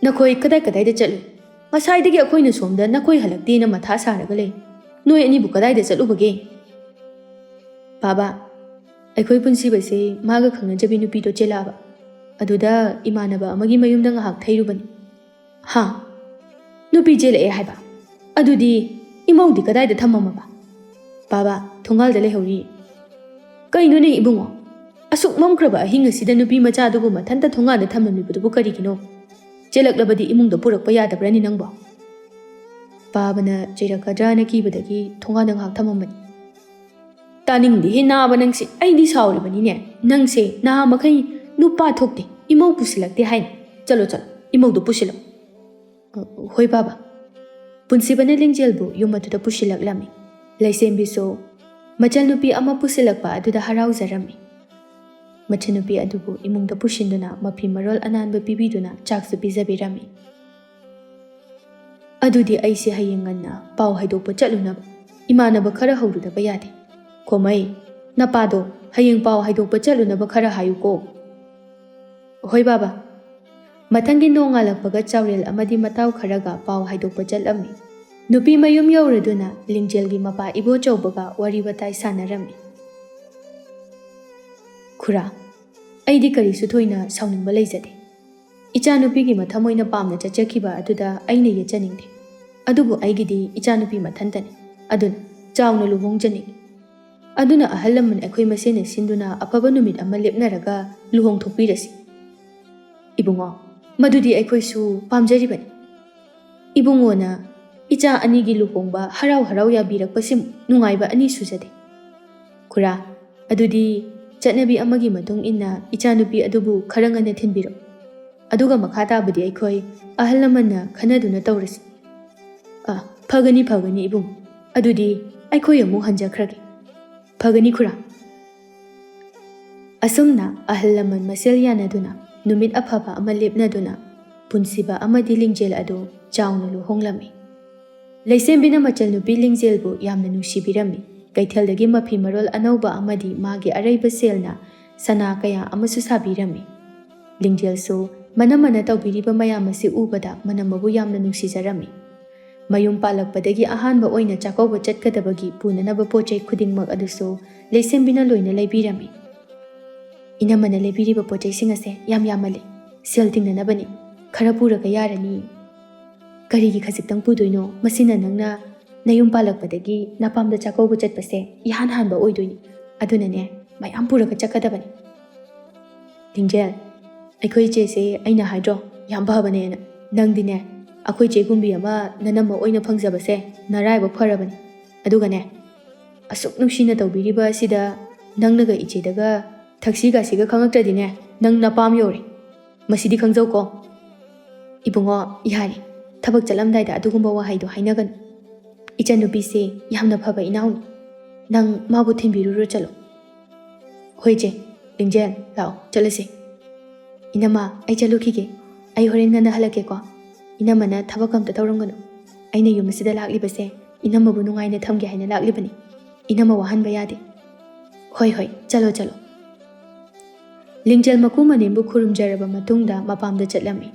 ꯅꯈꯣꯏ ꯀꯗꯥꯏ ꯀꯗꯥꯏꯗ ꯆꯠꯂꯨꯏ? ꯉꯁꯥꯏꯗꯒꯤ ꯑꯩꯈꯣꯏꯅ ꯁꯣꯝꯗ ꯅꯈꯣꯏ ꯍꯜꯂꯛꯇꯦꯅ ꯃꯊꯥ ꯁꯥꯔꯒ ꯂꯩ꯫ ꯅꯣꯏ ꯑꯅꯤꯕꯨ ꯀꯗꯥꯏꯗ ꯆꯠꯂꯨꯕꯒꯦ?" "ꯕꯥꯕꯥ, ꯑꯩꯈꯣꯏ ꯄꯨꯟꯁꯤꯕꯁꯦ ꯃꯥꯒ ꯈꯪꯅꯖꯕꯤ ꯅꯨꯄꯤꯗꯣ ꯆꯦꯜꯂꯛꯑꯕ꯫ ꯑꯗꯨꯗ ꯏꯃꯥꯟꯅꯕ ꯑꯃꯒꯤ ꯃꯌꯨꯝꯗ ꯉꯥꯏꯍꯥꯛ ꯊꯩꯔꯨꯕꯅꯤ꯫" "ꯍꯥ? ꯅꯨꯄꯤ ꯆꯦꯜꯂꯛꯑꯦ ꯍꯥꯏꯕ? ꯑꯗꯨꯗꯤ ꯏꯃꯧꯗꯤ ꯀꯗꯥꯏꯗ ꯊꯝꯃꯝꯃꯕ?" "ꯕꯥꯕꯥ, ꯊꯣꯡꯒꯥꯜꯗ ꯂꯩꯍꯧꯔꯤ꯫" "ꯀꯩꯅꯣꯅꯦ ꯏꯕꯨꯡꯉꯣ? ꯑꯁꯨꯛ ꯃꯝꯈ꯭ꯔꯕ ꯑꯍꯤꯡ ꯑꯁꯤꯗ ꯅꯨꯄꯤ ꯃꯆꯥꯗꯨꯕꯨ ꯃꯊꯟꯇ ꯊꯣꯡꯒꯥꯜꯗ ꯊꯝꯂꯝꯂꯤꯕꯗꯨꯕꯨ ꯀꯔꯤꯒꯤꯅꯣ? ꯆꯦꯜꯂꯛꯂꯕꯗꯤ ꯏꯃꯨꯡꯗ ꯄꯨꯔꯛꯄ ꯌꯥꯗꯕ꯭ꯔꯅꯤ ꯅꯪꯕꯣ?" ꯄꯥꯕꯅ ꯆꯩꯔꯛꯀꯗ꯭ꯔꯥꯅ ꯀꯤꯕꯗꯒꯤ ꯊꯣꯡꯒꯥꯜꯗ ꯉꯥꯏꯍꯥꯛ ꯊꯝꯃꯝꯕꯅꯤ꯫ "ꯇꯥꯅꯤꯡꯗꯦꯍꯦ ꯅꯥꯕ ꯅꯪꯁꯦ, ꯑꯩꯗꯤ ꯁꯥꯎꯔꯤꯕꯅꯤꯅꯦ꯫ ꯅꯪꯁꯦ ꯅꯍꯥ ꯃꯈꯩ ꯅꯨꯄꯥ ꯊꯣꯛꯇꯦ, ꯏꯃꯧ ꯄꯨꯁꯤꯜꯂꯛꯇꯦ ꯍꯥꯏꯅꯤ꯫ ꯆꯠꯂꯣ, ꯆꯠꯂꯣ, ꯏꯃꯧꯗꯣ ꯄꯨꯁꯤꯜꯂꯣ꯫" "ꯑ, ꯍꯣꯏ ꯕꯥꯕꯥ꯫" ꯄꯨꯟꯁꯤꯕꯅ ꯂꯤꯡꯖꯦꯜꯕꯨ ꯌꯨꯝ ꯑꯗꯨꯗ ꯄꯨꯁꯤꯜꯂꯛꯂꯝꯃꯤ꯫ ꯂꯩꯁꯦꯝꯕꯤꯁꯨ ꯃꯆꯜꯅꯨꯄꯤ ꯑꯃ ꯄꯨꯁꯤꯜꯂꯛꯄ ꯑꯗꯨꯗ ꯍꯔꯥꯎꯖꯔꯝꯃꯤ꯫ ꯃꯆꯟꯅꯨꯄꯤ ꯑꯗꯨꯕꯨ ꯏꯃꯨꯡꯗ ꯄꯨꯁꯤꯟꯗꯨꯅ ꯃꯐꯤ ꯃꯔꯣꯜ ꯑꯅꯥꯟꯕ ꯄꯤꯕꯤꯗꯨꯅ ꯆꯥꯛꯁꯨ ꯄꯤꯖꯕꯤꯔꯝꯃꯤ꯫ "ꯑꯗꯨꯗꯤ ꯑꯩꯁꯦ ꯍꯌꯦꯡ ꯉꯟꯅ ꯄꯥꯎ ꯍꯥꯏꯗꯣꯛꯄ ꯆꯠꯂꯨꯅꯕ ꯏꯃꯥꯟꯅꯕ ꯈꯔ ꯍꯧꯔꯨꯗꯕ ꯌꯥꯗꯦ꯫ ꯈꯣꯃꯩ, ꯅꯄꯥꯗꯣ ꯍꯌꯦꯡ ꯄꯥꯎ ꯍꯥꯏꯗꯣꯛꯄ ꯆꯠꯂꯨꯅꯕ ꯈꯔ ꯍꯥꯏꯌꯨꯀꯣ꯫" "ꯍꯣꯏ ꯕꯥꯕꯥ꯫" ꯃꯊꯪꯒꯤ ꯅꯣꯡꯉꯥꯜꯂꯛꯄꯒ ꯆꯥꯎꯔꯦꯜ ꯑꯃꯗꯤ ꯃꯇꯥꯎ ꯈꯔꯒ ꯄꯥꯎ ꯍꯥꯏꯗꯣꯛꯄ ꯆꯠꯂꯝꯃꯤ꯫ ꯅꯨꯄꯤ ꯃꯌꯨꯝ ꯌꯧꯔꯗꯨꯅ ꯂꯤꯡꯖꯦꯜꯒꯤ ꯃꯄꯥ ꯏꯕꯣꯆꯧꯕꯒ ꯋꯥꯔꯤ ꯋꯥꯇꯥꯏ ꯁꯥꯟꯅꯔꯝꯃꯤ꯫ "ꯈꯨꯔꯥ, ꯑꯩꯗꯤ ꯀꯔꯤꯁꯨ ꯊꯣꯏꯅ ꯁꯥꯎꯅꯤꯡꯕ ꯂꯩꯖꯗꯦ꯫ ꯏꯆꯥꯅꯨꯄꯤꯒꯤ ꯃꯊꯃꯣꯏꯅ ꯄꯥꯝꯅ ꯆꯠꯆꯈꯤꯕ ꯑꯗꯨꯗ ꯑꯩꯅ ꯌꯦꯠꯆꯅꯤꯡꯗꯦ꯫ ꯑꯗꯨꯕꯨ ꯑꯩꯒꯤꯗꯤ ꯏꯆꯥꯅꯨꯄꯤ ꯃꯊꯟꯇꯅꯤ꯫ ꯑꯗꯨꯅ ꯆꯥꯎꯅ ꯂꯨꯍꯣꯡꯖꯅꯤꯡꯏ꯫ ꯑꯗꯨꯅ ꯑꯍꯜ ꯂꯃꯟ ꯑꯩꯈꯣꯏ ꯃꯁꯦꯟꯅ ꯁꯤꯟꯗꯨꯅ ꯑꯐꯕ ꯅꯨꯃꯤꯠ ꯑꯃ ꯂꯦꯞꯅꯔꯒ ꯂꯨꯍꯣꯡꯊꯣꯛꯄꯤꯔꯁꯤ꯫" "ꯏꯕꯨꯡꯉꯣ, ꯃꯗꯨꯗꯤ ꯑꯩꯈꯣꯏꯁꯨ ꯄꯥꯝꯖꯔꯤꯕꯅꯤ꯫ ꯏꯕꯨꯡꯉꯣꯅ ꯏꯆꯥ ꯑꯅꯤꯒꯤ ꯂꯨꯍꯣꯡꯕ ꯍꯔꯥꯎ ꯍꯔꯥꯎ ꯌꯥꯕꯤꯔꯛꯄꯁꯤꯃꯨꯛ ꯅꯨꯡꯉꯥꯏꯕ ꯑꯅꯤ ꯁꯨꯖꯗꯦ꯫ ꯈꯨꯔꯥ, ꯑꯗꯨꯗꯤ ꯆꯠꯅꯕꯤ ꯑꯃꯒꯤ ꯃꯇꯨꯡ ꯏꯟꯅ ꯏꯆꯥꯅꯨꯄꯤ ꯑꯗꯨꯕꯨ ꯈꯔ ꯉꯟꯅ ꯊꯤꯟꯕꯤꯔꯛꯎ꯫ ꯑꯗꯨꯒ ꯃꯈꯥ ꯇꯥꯕꯗꯤ ꯑꯩꯈꯣꯏ ꯑꯍꯜ ꯂꯃꯟꯅ ꯈꯟꯅꯗꯨꯅ ꯇꯧꯔꯁꯤ꯫" "ꯑ, ꯐꯒꯅꯤ, ꯐꯒꯅꯤ ꯏꯕꯨꯡ꯫ ꯑꯗꯨꯗꯤ ꯑꯩꯈꯣꯏ ꯑꯃꯨꯛ ꯍꯟꯖꯈ꯭ꯔꯒꯦ꯫" "ꯐꯒꯅꯤ ꯈꯨꯔꯥ꯫" ꯑꯁꯨꯝꯅ ꯑꯍꯜ ꯂꯃꯟ ꯃꯁꯦꯜ ꯌꯥꯅꯗꯨꯅ ꯅꯨꯃꯤꯠ ꯑꯐꯕ ꯑꯃ ꯂꯦꯞꯅꯗꯨꯅ ꯄꯨꯟꯁꯤꯕ ꯑꯃꯗꯤ ꯂꯤꯡꯖꯦꯜ ꯑꯗꯨ ꯆꯥꯎꯅ ꯂꯨꯍꯣꯡꯂꯝꯃꯤ꯫ ꯂꯩꯁꯦꯝꯕꯤꯅ ꯃꯆꯜꯅꯨꯄꯤ ꯂꯤꯡꯖꯦꯜꯕꯨ ꯌꯥꯝꯅ ꯅꯨꯡꯁꯤꯕꯤꯔꯝꯃꯤ꯫ ꯀꯩꯊꯦꯜꯗꯒꯤ ꯃꯐꯤ ꯃꯔꯣꯜ ꯑꯅꯧꯕ ꯑꯃꯗꯤ ꯃꯥꯒꯤ ꯑꯔꯩꯕ ꯁꯦꯜꯅ ꯁꯅꯥ ꯀꯌꯥ ꯑꯃꯁꯨ ꯁꯥꯕꯤꯔꯝꯃꯤ꯫ ꯂꯤꯡꯖꯦꯜꯁꯨ ꯃꯅꯝꯃꯅ ꯇꯧꯕꯤꯔꯤꯕ ꯃꯌꯥꯝ ꯑꯁꯤ ꯎꯕꯗ ꯃꯅꯝꯃꯕꯨ ꯌꯥꯝꯅ ꯅꯨꯡꯁꯤꯖꯔꯝꯃꯤ꯫ ꯃꯌꯨꯝ ꯄꯥꯜꯂꯛꯄꯗꯒꯤ ꯑꯍꯥꯟꯕ ꯑꯣꯏꯅ ꯆꯥꯛꯀꯧꯕ ꯆꯠꯀꯗꯕꯒꯤ ꯄꯨꯅꯅꯕ ꯄꯣꯠ ꯆꯩ ꯈꯨꯗꯤꯡꯃꯛ ꯑꯗꯨꯁꯨ ꯂꯩꯁꯦꯝꯕꯤꯅ ꯂꯣꯏꯅ ꯂꯩꯕꯤꯔꯝꯃꯤ꯫ "ꯏꯅꯝꯃꯅ ꯂꯩꯕꯤꯔꯤꯕ ꯄꯣꯠ ꯆꯩꯁꯤꯡ ꯑꯁꯦ ꯌꯥꯝ ꯌꯥꯝꯃꯜꯂꯤ, ꯁꯦꯜ ꯇꯤꯡꯅꯅꯕꯅꯤ, ꯈꯔ ꯄꯨꯔꯒ ꯌꯥꯔꯅꯤ꯫" "ꯀꯔꯤꯒꯤ ꯈꯖꯤꯛꯇꯪ ꯄꯨꯗꯣꯏꯅꯣ? ꯃꯁꯤꯅ ꯅꯪꯅ ꯅꯌꯨꯝ ꯄꯥꯜꯂꯛꯄꯗꯒꯤ ꯅꯄꯥꯝꯗ ꯆꯥꯛꯀꯧꯕ ꯆꯠꯄꯁꯦ ꯏꯍꯥꯟ ꯍꯥꯟꯕ ꯑꯣꯏꯗꯣꯏꯅꯤ꯫ ꯑꯗꯨꯅꯅꯦ, ꯃꯌꯥꯝ ꯄꯨꯔꯒ ꯆꯠꯀꯗꯕꯅꯤ꯫" "ꯂꯤꯡꯖꯦꯜ, ꯑꯩꯈꯣꯏ ꯏꯆꯦꯁꯦ ꯑꯩꯅ ꯍꯥꯏꯗ꯭ꯔꯣ, ꯌꯥꯝ ꯐꯕꯅꯦꯅ꯫ ꯅꯪꯗꯤꯅꯦ, ꯑꯩꯈꯣꯏ ꯆꯦꯒꯨꯝꯕꯤ ꯑꯃ ꯅꯅꯝꯃ ꯑꯣꯏꯅ ꯐꯪꯖꯕꯁꯦ ꯅꯔꯥꯏꯕꯛ ꯐꯔꯕꯅꯤ꯫ ꯑꯗꯨꯒꯅꯦ, ꯑꯁꯨꯛ ꯅꯨꯡꯁꯤꯅ ꯇꯧꯕꯤꯔꯤꯕ ꯑꯁꯤꯗ ꯅꯪꯅꯒ ꯏꯆꯦꯗꯒ ꯊꯛꯁꯤ ꯈꯥꯁꯤꯒ ꯈꯪꯉꯛꯇ꯭ꯔꯗꯤꯅꯦ, ꯅꯪ ꯅꯄꯥꯝ ꯌꯧꯔꯦ꯫ ꯃꯁꯤꯗꯤ ꯈꯪꯖꯧꯀꯣ꯫" "ꯏꯕꯨꯡꯉꯣ, ꯌꯥꯔꯦ, ꯊꯕꯛ ꯆꯠꯂꯝꯗꯥꯏꯗ ꯑꯗꯨꯒꯨꯝꯕ ꯋꯥꯍꯩꯗꯣ ꯍꯥꯏꯅꯒꯅꯨ꯫ ꯏꯆꯟꯅꯨꯄꯤꯁꯦ ꯌꯥꯝꯅ ꯐꯕ ꯏꯅꯥꯎꯅꯤ꯫ ꯅꯪ ꯃꯥꯕꯨ ꯊꯤꯟꯕꯤꯔꯨꯔꯣ ꯆꯠꯂꯣ꯫" "ꯍꯣꯏ ꯏꯆꯦ, ꯂꯤꯡꯖꯦꯜ, ꯂꯥꯛꯑꯣ ꯆꯠꯂꯁꯦ꯫" "ꯏꯅꯝꯃ, ꯑꯩ ꯆꯠꯂꯨꯈꯤꯒꯦ꯫ ꯑꯩ ꯍꯣꯔꯦꯟ ꯉꯟꯅ ꯍꯜꯂꯛꯀꯦꯀꯣ꯫ ꯏꯅꯝꯃꯅ ꯊꯕꯛ ꯑꯝꯇ ꯇꯧꯔꯝꯒꯅꯨ꯫ ꯑꯩꯅ ꯌꯨꯝ ꯑꯁꯤꯗ ꯂꯥꯛꯂꯤꯕꯁꯦ ꯏꯅꯝꯃꯕꯨ ꯅꯨꯡꯉꯥꯏꯅ ꯊꯝꯒꯦ ꯍꯥꯏꯅ ꯂꯥꯛꯂꯤꯕꯅꯤ꯫ ꯏꯅꯝꯃ ꯋꯥꯍꯟꯕ ꯌꯥꯗꯦ꯫" "ꯍꯣꯏ ꯍꯣꯏ, ꯆꯠꯂꯣ ꯆꯠꯂꯣ꯫" ꯂꯤꯡꯖꯦꯜ ꯃꯀꯨ ꯃꯅꯦꯝꯕꯨ ꯈꯨꯔꯨꯝꯖꯔꯕ ꯃꯇꯨꯡꯗ ꯃꯄꯥꯝꯗ ꯆꯠꯂꯝꯃꯤ꯫